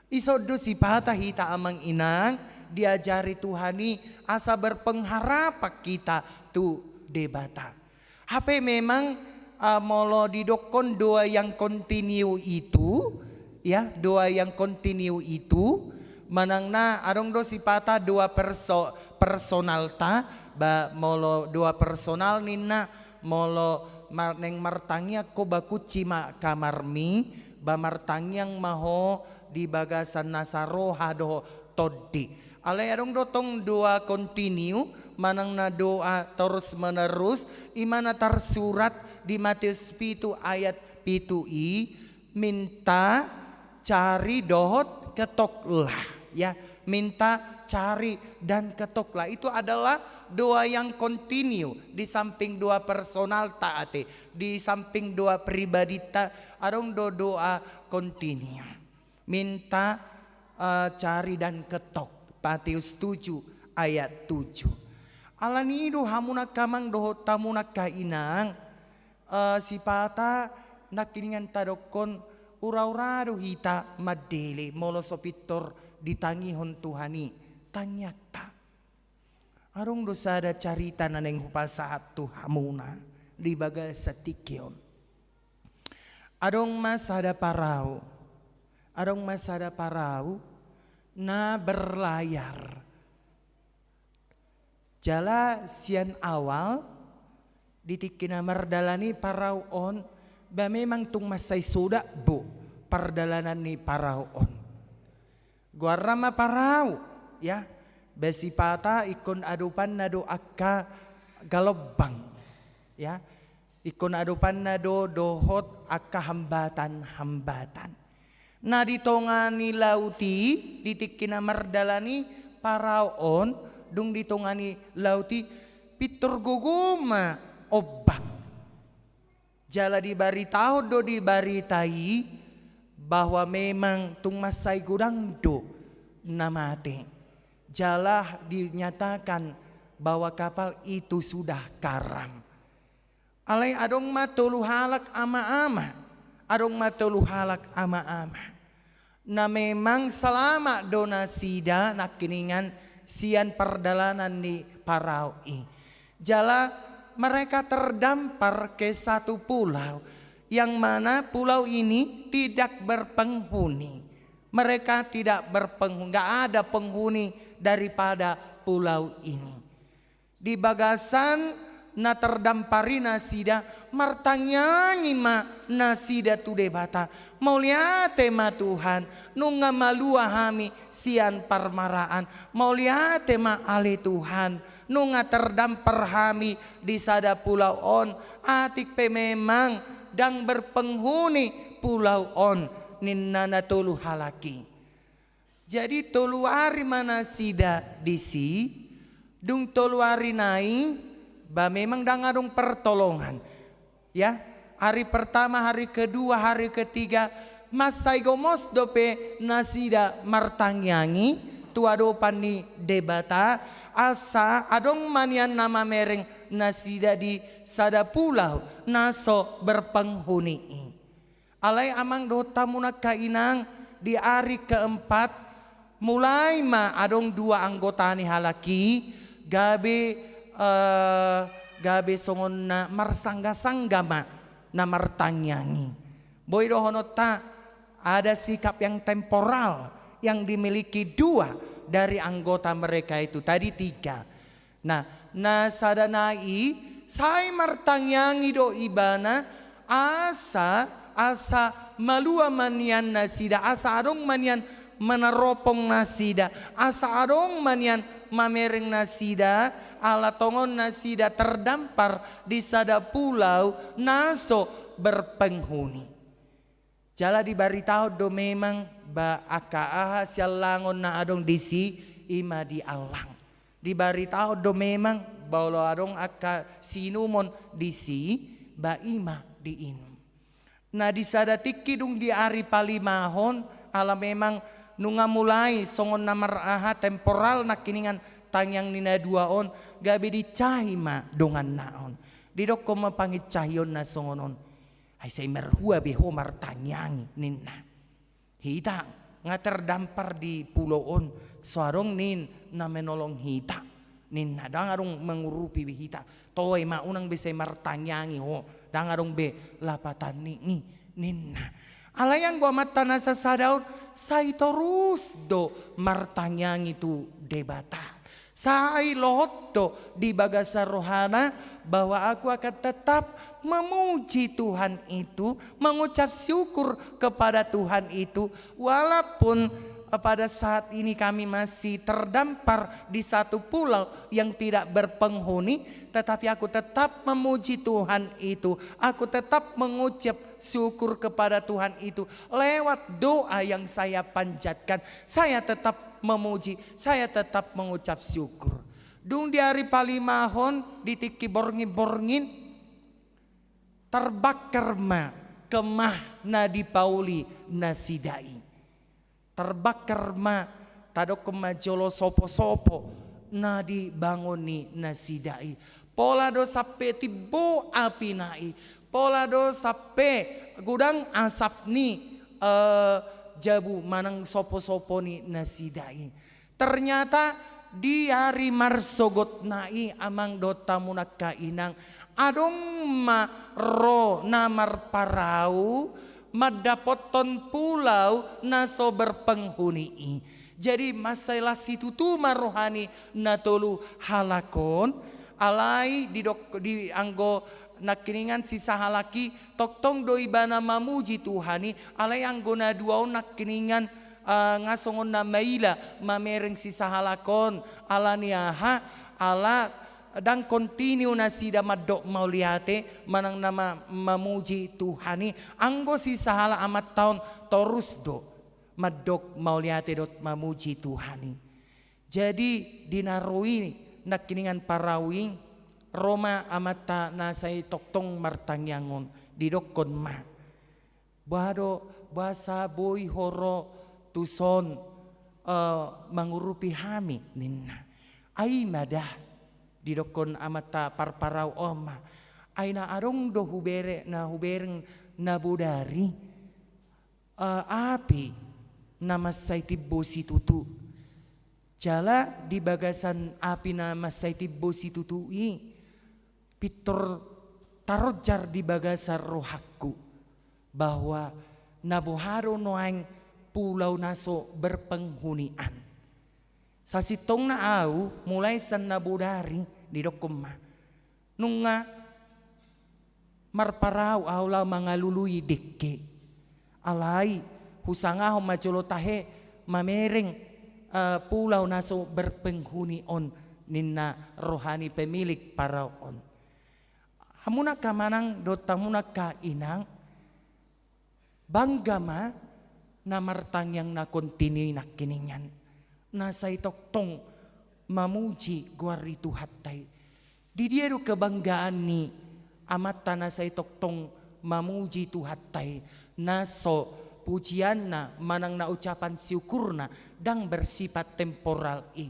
Dison do sipata hita amang inang diajari Tuhan i asa berpengharapan hita tu Debata. Hape memang, ah, molo didokkon doa yang kontinu itu, ya, doa yang kontinu itu, manang na adong do sipata doa perso-, personalta, ba molo doa personal ninna, molo mar-, naeng martangiang ho ba kunci ma kamarmi, ba martangiang ma ho di bagasan nasa roha dohot tondi. Alai adong do tong doa kontinu, manang na doa terus menerus, i ma na tarsurat di Matius pitu ayat pitu i, minta, cari, dohot ketoklah. Ya, minta, cari, dan ketoklah. Itu adalah doa yang kontinu di samping doa personalta ate, di samping doa pribadita, adong do doa kontinu. Minta, eh, cari, dan ketok. Matius tujuh ayat tujuh. Ala ni i do hamu angka amang dohot hamu angka inang, eh, sipata nangkiningan tadokkon Ura-ura do hita mandele molo so pintor ditangihon Tuhan i tangiangta. Adong do sada carita na naeng hupasahat tu hamuna di bagasan tingki on. Adong ma sada parau, adong ma sada parau na berlayar. Jala sian awal, di tingki na mardalan i parau on, ba memang tung mansai sodak bo pardalanan ni parau on. Goarna ma parau, ya, ba sipata ingkon adopanna do angka galombang, ya. Ingkon adopanna do dohot angka hambatan-hambatan. Na di tonga ni laut i, di tingki na mardalan i parau on, dung di tonga ni laut i pintor gogo ma ombak. Jala dibaritahon do di barita i bahwa memang tung mansai godang do na mate. Jala dinyatakan bahwa kapal itu sudah karam. Alai adong ma tolu halak ama-ama, adong ma tolu halak ama-ama. Na memang salamat do nasida nangkiningan sian pardalanan ni parau i. Jala mereka terdampar ke satu pulau, yang mana pulau ini tidak berpenghuni. Mereka tidak berpenghuni, nggak ada penghuni daripada pulau ini. Di bagasan na terdampar i nasida, martangiangi ma nasida tu Debata. Mauliate ma Tuhan, nunga malua hami sian parmaraan. Mauliate ma ale Tuhan, nunga terdampar hami di sada pulau on, atik pe memang ndang berpenghuni pulau on, ninna na tolu halak i. Jadi tolu ari ma nasida disi, dung tolu ari nai, ba memang ndang adong pertolongan. Ya, hari pertama, hari kedua, hari ketiga, mansai gomos dope nasida martangiangi tu adopan ni Debata, asa adong ma nian na mamereng nasida di sada pulau na so berpenghuni i. Alai amang dohot hamu angka inang, di ari keempat, mulai ma adong dua anggota ni halak i, gabe, eh, gabe songon na marsangga-sangga ma na martangiang i. Boi dohononta, ada sikap yang temporal yang dimiliki dua dari anggota mereka itu, tadi tiga. Nah, na sada nai i, sai martangiangi do ibana, asa, asa malua ma nian nasida, asa adong ma nian manaropong nasida, asa adong ma nian mamereng nasida, ala tongon nasida terdampar di sada pulau na so berpenghuni. Jala dibaritahon do memang ba angka aha siallangon na adong disi, i ma diallang. Dibaritahon do memang ba olo adong angka siinumon disi, ba i ma diinum. Na di sada tingki dung di ari palimahon, ala memang nunga mulai songon na maraha temporal nangkiningan tangiang ni na dua on, gabe dicahi ma donganna on. Didokkon ma pangincahionna songon on. Ai sai marhua be ho martangiangi, ninna. Hita nga terdampar di pulau on, so adong nin na menolong hita, ninna, ndang adong mangurupi be hita. Toe ma, unang be sai martangiangi ho, ndang adong be lapatan ni i, ninna. Alai anggo amanta na sasada on, sai torus do martangiangi tu Debata. Sai lohot do di bagasan rohana bahwa aku akan tetap memuji Tuhan itu, mengucap syukur kepada Tuhan itu, walaupun, eh, pada saat ini kami masih terdampar di satu pulau yang tidak berpenghuni, tetapi aku tetap memuji Tuhan itu, aku tetap mengucap syukur kepada Tuhan itu lewat doa yang saya panjatkan. Saya tetap memuji, saya tetap mengucap syukur. Dung di ari palimahon, di tingki borngin-borngin, tarbakar ma kemah na dipauli nasida i. Tarbakar ma, tadokkon ma jolo sopo-sopo na dibangun ni nasida i. Pola do sampe timbo apina i, pola do sampe godang asap ni, eh, jabu manang sopo-sopo ni nasida i. Ternyata di ari marsogotna i, amang dohot hamu angka inang, adong ma ro na marparau mandapothon pulau na so berpenghuni i. Jadi mansai las situtu ma roha ni na tolu halak on, alai didok, di anggo nangkiningan si sahalak i tongtong do ibana mamuji Tuhan i, alai anggo na dua on nangkiningan, eh, nga songon na maila mamereng si sahalak on, ala ni aha, ala ndang kontinu nasida mandok mauliate manang na ma-, mamuji Tuhan i, anggo si sahalak amanta on torus do mandok mauliate dohot mamuji Tuhan i. Jadi di na ro i nangkiningan parau i, ro ma amanta na sai tongtong martangiang on, didokkon ma: Boha do, boasa boi ho ro tuson, eh, mangurupi hami, ninna. Ai ma da, didokkon amanta parparau on ma. Ai na adong do hubere-, na hubereng na bodari, eh, api na mansai timbo situtu. Jala di bagasan api na mansai timbo situtu i, pintor taronjar di bagasan rohangku bahwa na boha do nuaeng pulau na so berpenghunian. Sasintongna au, mulai sian na bodari, didokkon ma, nunga marparau au laho mangalului dengke. Alai husangahon ma jolo tahe mamereng, eh, pulau na so berpenghuni on, ninna roha ni pemilik parau on. Hamu angka amang dohot hamu angka inang, bangga ma na martangiang na kontinu i nangkiningan, na sai tongtong mamuji goar ni Tuhanta i. Di dia do kebanggaan ni amanta na sai tongtong mamuji Tuhanta i, na so pujianna manang na ucapan syukurna ndang bersifat temporal i?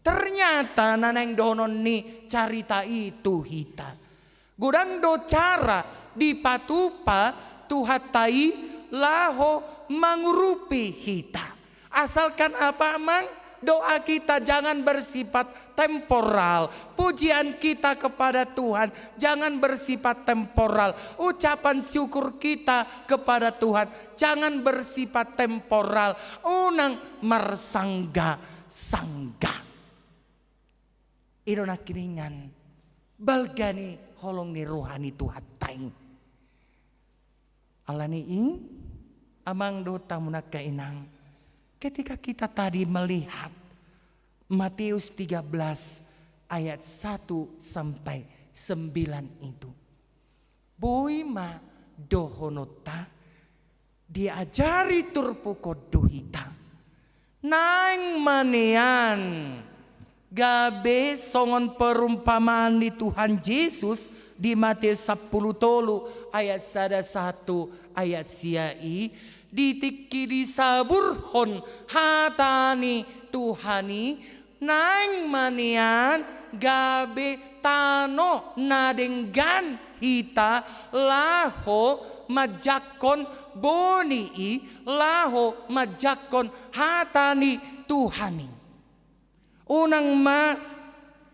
Ternyata na naeng dohonon ni carita i tu hita, godang do cara dipatupa Tuhanta i laho mangurupi hita. Asalkan apa, amang? Doa kita jangan bersifat temporal. Pujian kita kepada Tuhan jangan bersifat temporal. Ucapan syukur kita kepada Tuhan jangan bersifat temporal. Unang marsanggasangga. I do nangkiningan balga ni holong ni roha ni Tuhanta i. Ala ni i, amang dohot hamu angka inang, ketika kita tadi melihat Matius tiga belas ayat satu sampai sembilan itu, boi ma dohononta diajari turpuk on do hita. Naeng ma nian gabe songon perumpamaan ni Tuhan Jesus di Matius sampulu tolu ayat sada sahat tu ayat sia i, di tingki disaburhon hata ni Tuhan i, naeng ma nian gabe tano na denggan hita laho manjangkon boni i, laho manjangkon hata ni Tuhan i. Unang ma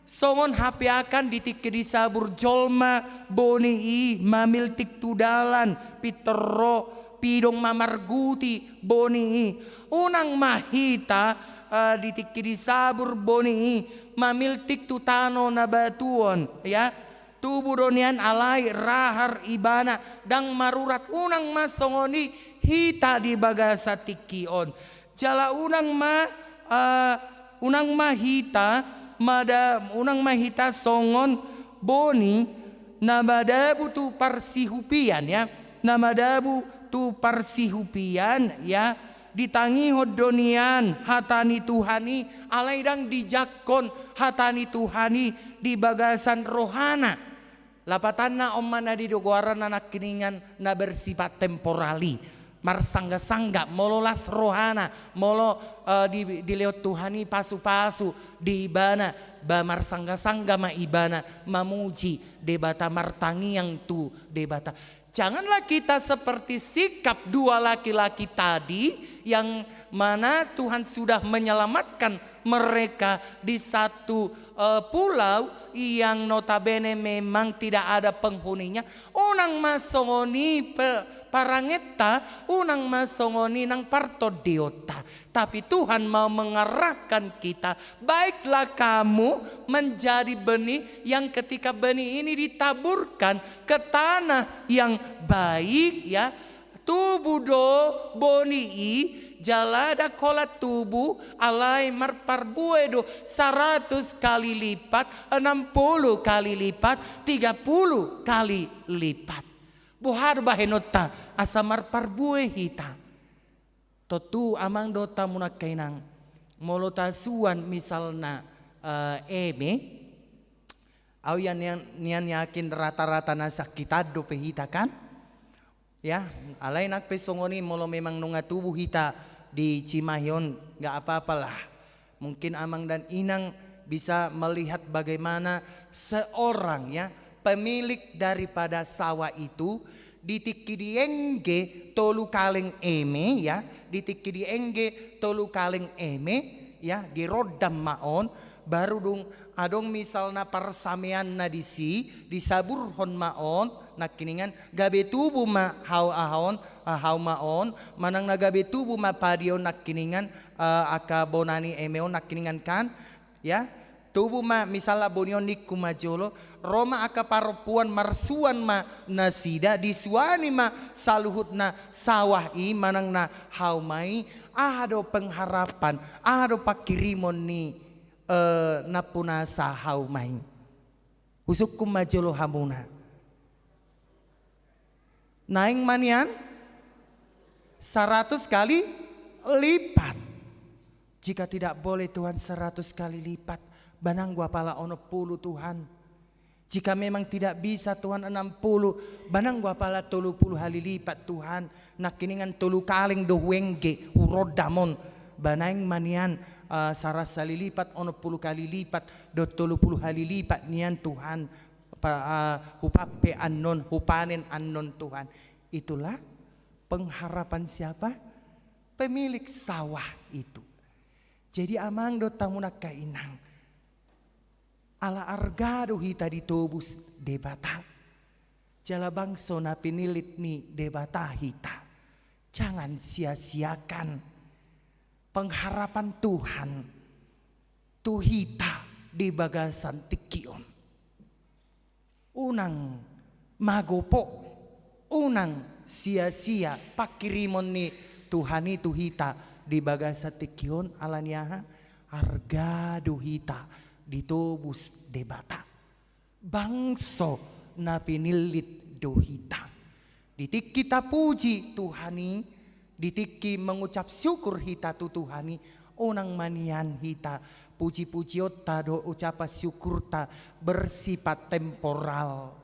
songon hapeakan di tingki disabur jolma boni i mamiltik tu dalan, pintor ro pidong mamarguti boni i. Unang ma hita, eh, di tingki disabur boni i mamiltik tu tano na batuon, ya. Tubu do nian alai rahar ibana, ndang marurat. Unang ma songon i hita di bagasan tingki on. Jala unang ma, eh, unang ma hita mada-, unang ma hita songon boni na madabu tu parsihupian, ya, na madabu tu parsihupian, ya, ditangihon do nian hata ni Tuhan i, alai ndang dijangkon hata ni Tuhan i di bagasan rohana. Lapatanna on ma na di do goaranna nangkiningan na bersifat temporal i. Marsanggasangga, molo las rohana, molo, eh, di, dilehon Tuhan i pasupasu di ibana, ba marsanggasangga ma ibana mamuji Debata, martangiang tu Debata. Janganlah kita seperti sikap dua laki-laki tadi yang mana Tuhan sudah menyelamatkan mereka di satu, eh, pulau yang notabene memang tidak ada penghuninya. Unang ma songon i pe-, parangenta, unang ma songon i nang partondionta. Tapi Tuhan mau mengarahkan kita, baiklah kamu menjadi benih yang ketika benih ini ditaburkan ke tanah yang baik, ya, tubu do boni i, jala ndang holan tubu, alai marparbue do saratus kali lipat, enam puluh kali lipat, tiga puluh kali lipat. Boha do bahenonta asa marparbue hita? Tontu amang dohot hamu nangkiningan, molo tasuan misalna, eh, eme, au ia nian, nian yakin rata-rata na sakitan dope hita kan? Ya, alai nang pe songon i molo memang nunga tubu hita di Cimahi on, nggak apa-apalah. Mungkin amang dan inang bisa melihat bagaimana seorang, ya, pemilik daripada sawah itu, di tingki diengge tolu kaleng eme, ya, di tingki diengge tolu kaleng eme, ya, dirondam ma on, baru dung adong misalna parsameanna disi, disaburhon ma on, nangkiningan gabe tubu ma hau aha on, ah, hau ma on, manang na gabe tubu ma padi on nangkiningan, eh, angka bona ni eme on nangkiningan kan, ya. Tubu ma misalna boni on ningku ma jolo, ro ma angka parompuan marsuan ma nasida, disuani ma saluhutna sawah i manang na hau ma i, aha do pengharapan, aha do pangkirimon ni, eh, nampunasa hau ma i? Husungkun ma jolo hamuna. Naeng ma nian saratus kali lipat. Jika tidak boleh Tuhan saratus kali lipat, ba nanggo apala onom puluh Tuhan. Jika memang tidak bisa Tuhan enam puluh, ba nanggo apala tolu puluh hali lipat Tuhan. Nangkiningan tolu kaleng do huengge, hurondam on. Ba naeng ma nian, eh, saratus hali lipat, onom puluh kali lipat, dohot tolu puluh hali lipat nian Tuhan. Pa-, ah, hupampe annon, hupanen annon Tuhan. Itulah pengharapan siapa? Pemilik sawah itu. Jadi amang dohot hamu nangkiningan, ala arga do hita ditobus Debata. Jala bangso na pinillit ni Debata hita. Jangan sia-siakan pengharapan Tuhan tu hita di bagasan tingki on. Unang magopo, unang sia-sia pangkirimon ni Tuhan i tu hita di bagasan tingki on, ala ni aha? Arga do hita ditobus Debata. Bangso na pinillit do hita. Di tingki tapuji Tuhan i, di tingki mengucap syukur hita tu Tuhan i, unang ma nian hita puji-pujionta dohot ucapan syukurta bersifat temporal.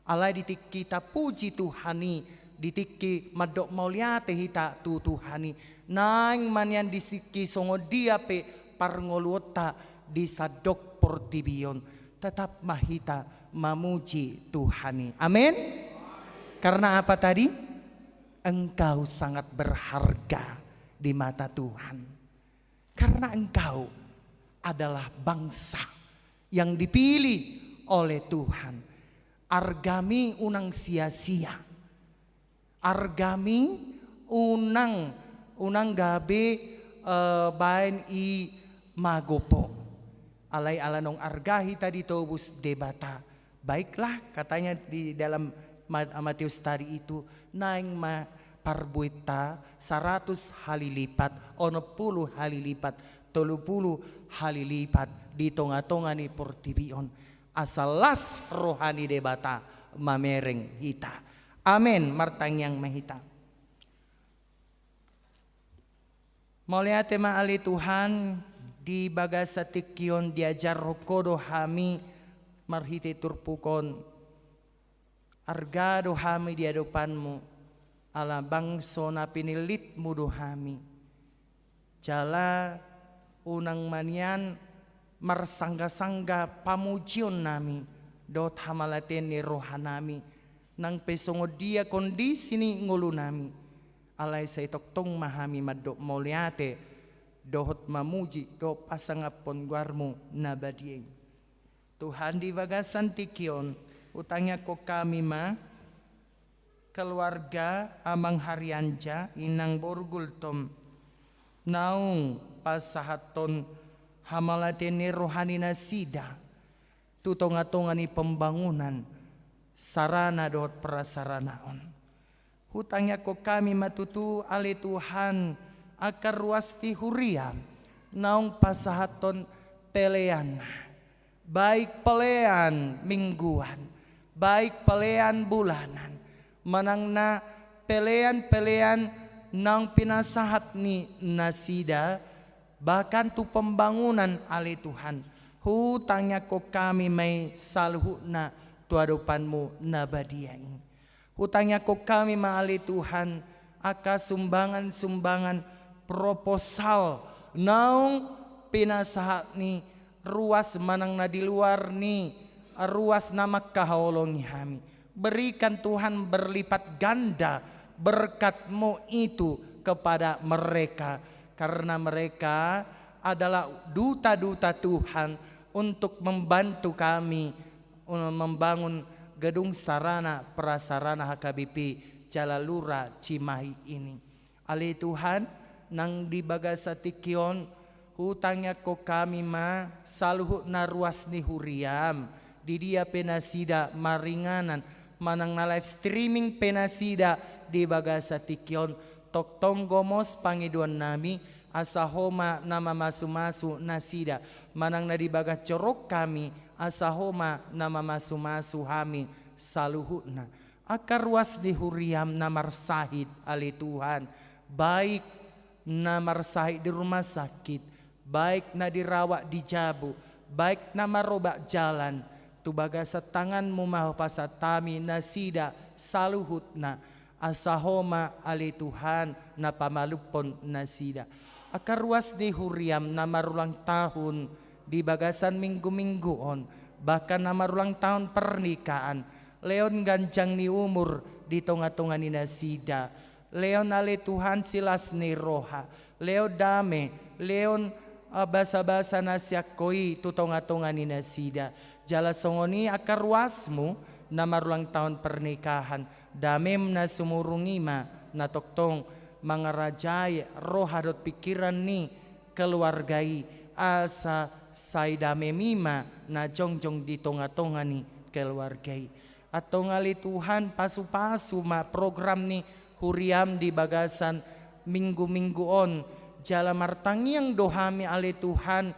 Alai di tingki tapuji Tuhan i, di tingki mandok mauliate hita tu Tuhan i, naeng ma nian di tingki songon dia pe parngoluonta di sandok portibi on, tetap ma hita mamuji Tuhan i. Amin. Karena apa tadi? Engkau sangat berharga di mata Tuhan. Karena engkau adalah bangsa yang dipilih oleh Tuhan. Argami unang sia-sia. Argami unang, unang gabe, eh, baen i magopo. Alai ala naung arga hita ditobus Debata. Baiklah, katanya di dalam Ma-, Matius tadi itu, naeng ma parbuenta saratus hali lipat, onom puluh hali lipat, tolu puluh hali lipat di tonga-tonga ni portibi on. Asa las roha ni Debata mamereng hita. Amen. Martangiang ma hita. Mauliate ma ale Tuhan, di bagasan tingki on diajarhon Ho do hami marhite turpuk on. Arga do hami di adopanMu, ala bangso na pinillitMu do hami. Jala unang ma nian marsangga-sangga pamujionnami dohot hamalateon ni rohanami, Nang pe songon dia kondisi ni ngolunami, alai sai tongtong ma hami mandok mauliate dohot mamuji dohot pasangaphon goarmu na badia i. Tuhan, di bagasan tingki on, hutangiangkon hami ma keluarga Amang Harianja, Inang boru Gultom, naung pasahathon hamauliateon ni roha ni nasida tu tongatonga ni pembangunan sarana dohot prasarana on. Hutangiangkon hami ma tutu, ale Tuhan, angka ruas ni huria naung pasahathon peleanna, baik pelean mingguan, baik pelean bulanan, manang na pelean-pelean naung pinasahat ni nasida, bahkan tu pembangunan, ale Tuhan. Hutangiangkon hami ma i saluhutna tu adopanmu na badia i. Hutangiangkon hami ma, ale Tuhan, angka sumbangan-sumbangan proposal naung pinasahat ni ruas manang na di luar ni ruas na mangkaholongi hami. Berikan, Tuhan, berlipat ganda berkat-Mu itu kepada mereka, karena mereka adalah duta-duta Tuhan untuk membantu kami, eh, membangun gedung sarana prasarana H K B P Jalalura Cimahi ini. Ale Tuhan, nang di bagasan tingki on, hutangiangkon hami ma saluhutna ruas ni huriaM, di dia pe nasida maringanan, manang na live streaming pe nasida di bagasan tingki on, tongtong gomos pangidoannami, asa Ho ma na mamasumasu nasida, manang na di bagas jorong hami, asa Ho ma na mamasumasu hami saluhutna. Angka ruas ni huriaM na marsahit, ale Tuhan, baik na marsahit di rumah sakit, baik na dirawat di jabu, baik na marobat jalan, tu bagasan tanganMu ma hupasahat hami nasida saluhutna, asa Ho ma, ale Tuhan, na pamalumhon nasida. Angka ruas ni huriaM na marulang tahun di bagasan minggu-minggu on, bahkan na marulang tahun pernikahan, lehon ganjang ni umur di tongatonga ni nasida, lehon, ale Tuhan, silas ni roha, lehon dame, lehon, eh, basabasa na sian Ho i tu tongatonga ni nasida. Jala songon i angka ruasMu na marulang tahun pernikahan, dameM na sumurung i ma na tongtong mangarajai roha dohot pingkiran ni keluarga i, asa sai dameMi ma na jongjong di tongatonga ni keluarga i. Antong, ale Tuhan, pasupasu ma program ni huriaM di bagasan minggu-minggu on, jala martangiang do hami, ale Tuhan,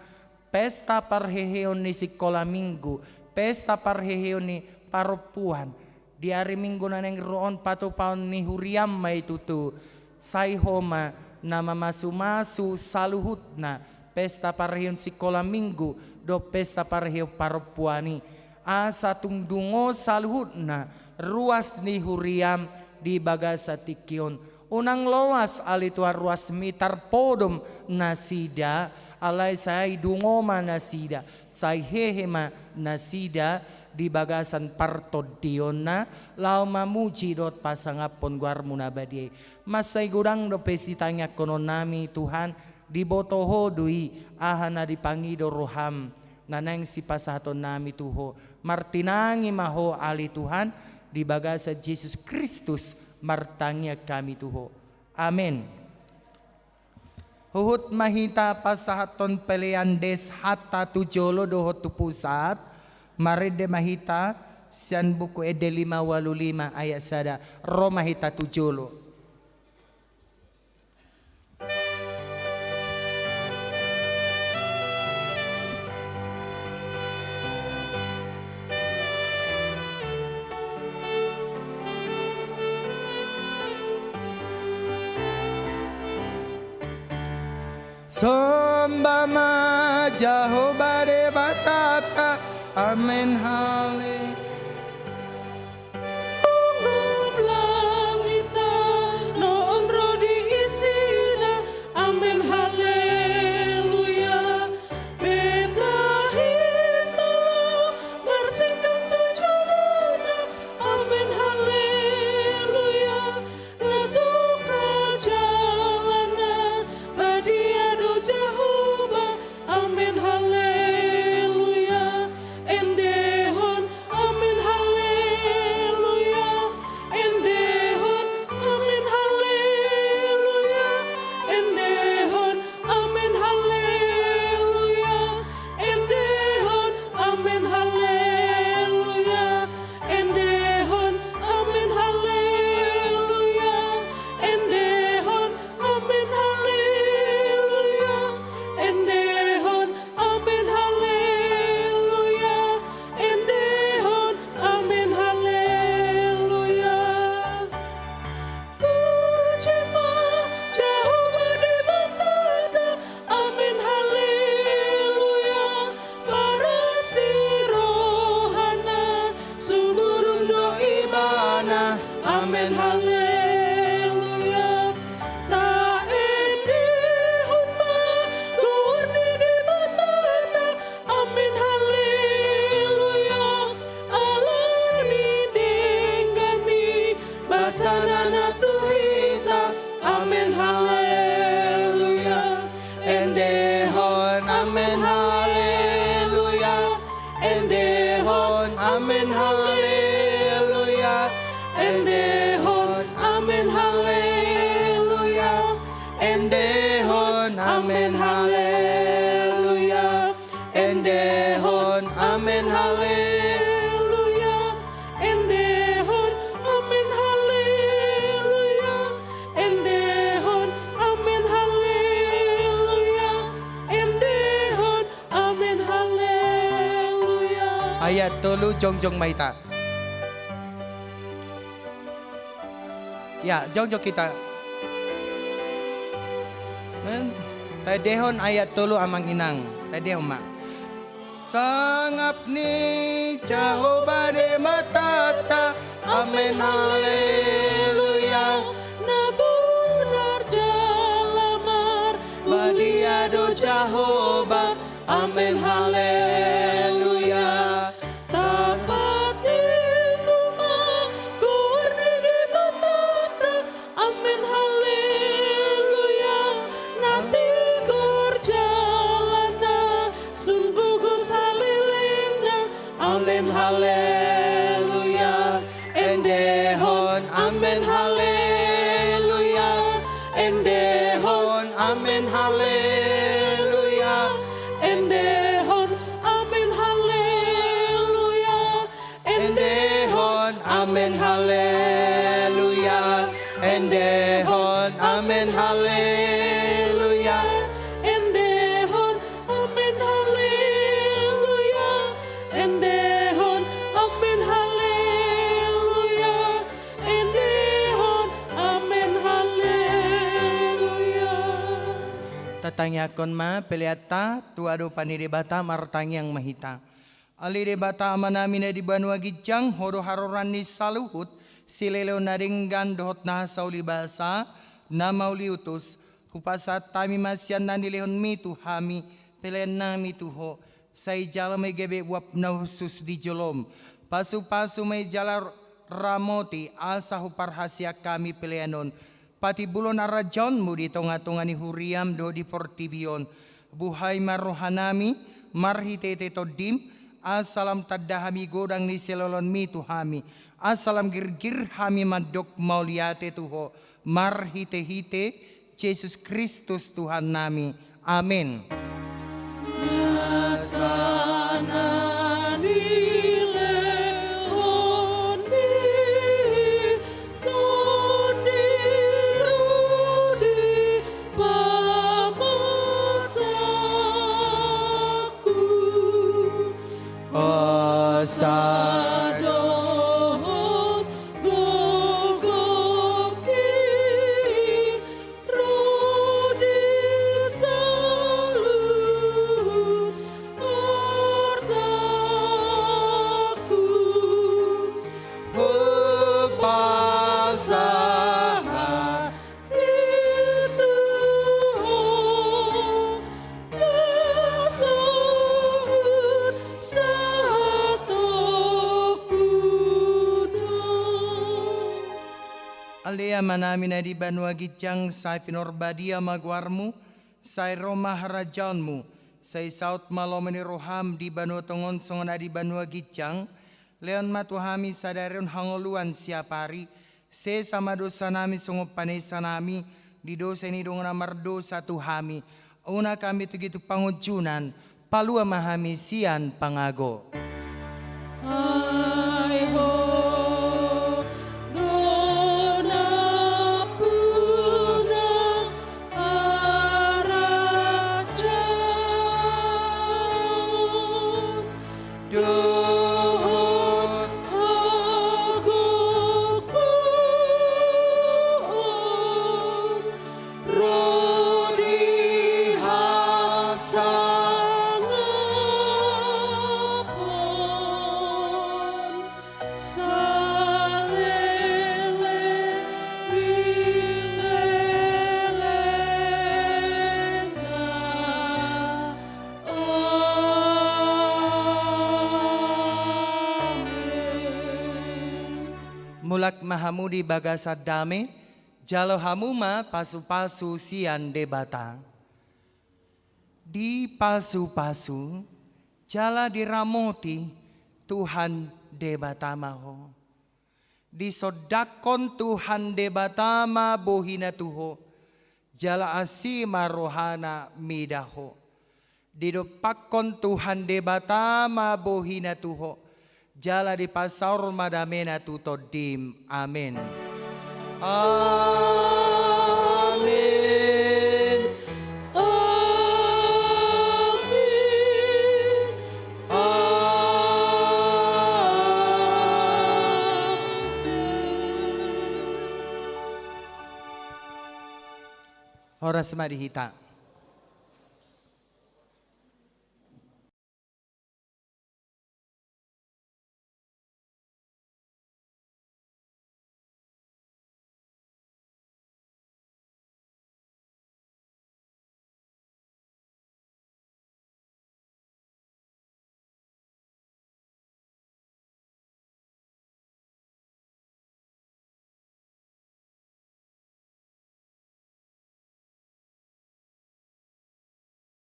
pesta parheheon ni sikola minggu, pesta parheheon ni parompuan. Di ari Minggu na naeng ro on patupaon ni huriaM ma i tutu. Sai Ho ma na mamasumasu saluhutna pesta parheheon sikola minggu dohot pesta parheheon parompuan i. Asa tung dungo saluhutna ruas ni huriaM di bagasan tingki on. Unang loas, ale Tuhan, ruasMi tarpodom nasida, alai sai dungo ma nasida, sai hehe ma nasida di bagasan partondionna, laho mamuji dohot pasangaphon goarMu na badia i. Mansai godang dope sitangiangkononnami, Tuhan, diboto Ho do i aha na dipangido rohaM na naeng sipasahatonnami tu Ho. Martinangi ma Ho, ale Tuhan, di bagasan Jesus Kristus martangiang hami tu Ho. Amen. Huhut ma hita pasahathon pelean des hata tu jolo dohot tu pusat, marende ma hita sian Buku Ende lima ualu lima ayat sada, ro ma hita tu jolo. Somba ma Jahowa Debatanta. Amen, haleluya. Unggup langit tano on ro di isina. Amen, haleluya. Beta hita laho marsingkang tu jolona. Amen, haleluya. Amen, haleluya. Endehon, amen, haleluya. Endehon, amen, haleluya. Endehon, amen, haleluya. Endehon, amen, haleluya. Endehon, amen, haleluya. Endehon, amen, haleluya. Ayat tolu, jongjong ma hita. Ya, jongjong hita. Men, taendehon ayat tolu, amang inang. Taendehon ma. Sangap ni Jahowa Debatanta. Amen, haleluya. Na bonar jala marmulia do Jahowa. Amen, haleluya. Tapatihon ma goar ni Debatanta. Amen, haleluya. Na tigor jala na sun bogo salelengna. Amen, haleluya. Endehon, amen, haleluya. Endehon, amen, haleluya. Endehon, amen, haleluya. Endehon, amen, haleluya. Endehon, amen, haleluya. Endehon, amen, haleluya. Endehon, amen, haleluya. Endehon, amen, haleluya. Tatangiangkon ma peleanta tu adopan ni Debata. Martangiang ma hita. Ale Debata Amanami na di banua ginjang, Ho do haroroan ni saluhut silehon na denggan dohot na hasaulian basa, na mauliutus. Hupasahat hami ma sian na nilehonMi tu hami peleannami tu Ho. Sai jalo ma i gabe uap na hushus di joloM. Pasupasu ma i jala ramoti asa huparhaseang hami pelean on patimbulhon harajaonMu di tongatonga ni huriaM dohot di portibi on. Buhai ma rohanami marhitehite TondiM, asa lam tanda hami godang ni silehonMi tu hami, asa lam girgir hami mandok mauliate tu Ho marhitehite Jesus Kristus Tuhannami. Amen. Nasa na nilehon ni Tondi ro di pamatangku, asa dohot gogohi ro di saluhut artangku. Hupasahat i tu Ho na so hurang sahatongku do. Ale Amanami na di banua ginjang, sai pinarbadia ma goarMu. Sai ro ma harajaonMu. Sai saut ma lomo ni rohaM di banua tonga on songon na di banua ginjang. Lehon ma tu hami sadari on hangoluan siapari. Sesa ma dosanami songon panesanami di dosa ni dongan na mardosa tu hami. Unang hami togi tu pangunjunan. Palua ma hami sian pangago. Ai Ho do nampuna harajaon dohot hagogoon ro di hasangapon saleleng ni lelengna. Amen. Mulak ma hamu di bagasan dame. Jalo hamu ma pasupasu sian Debata. Dipasupasu jala diramoti Tuhan Debata ma ho. Disondangkon Tuhan Debata ma bohina tu ho, jala asi ma rohana mida ho. Didompakkon Tuhan Debata ma bohina tu ho, jala dipasaor ma damena tu tondim. Amen. Amen. Amen. Amen. Horas ma di hita.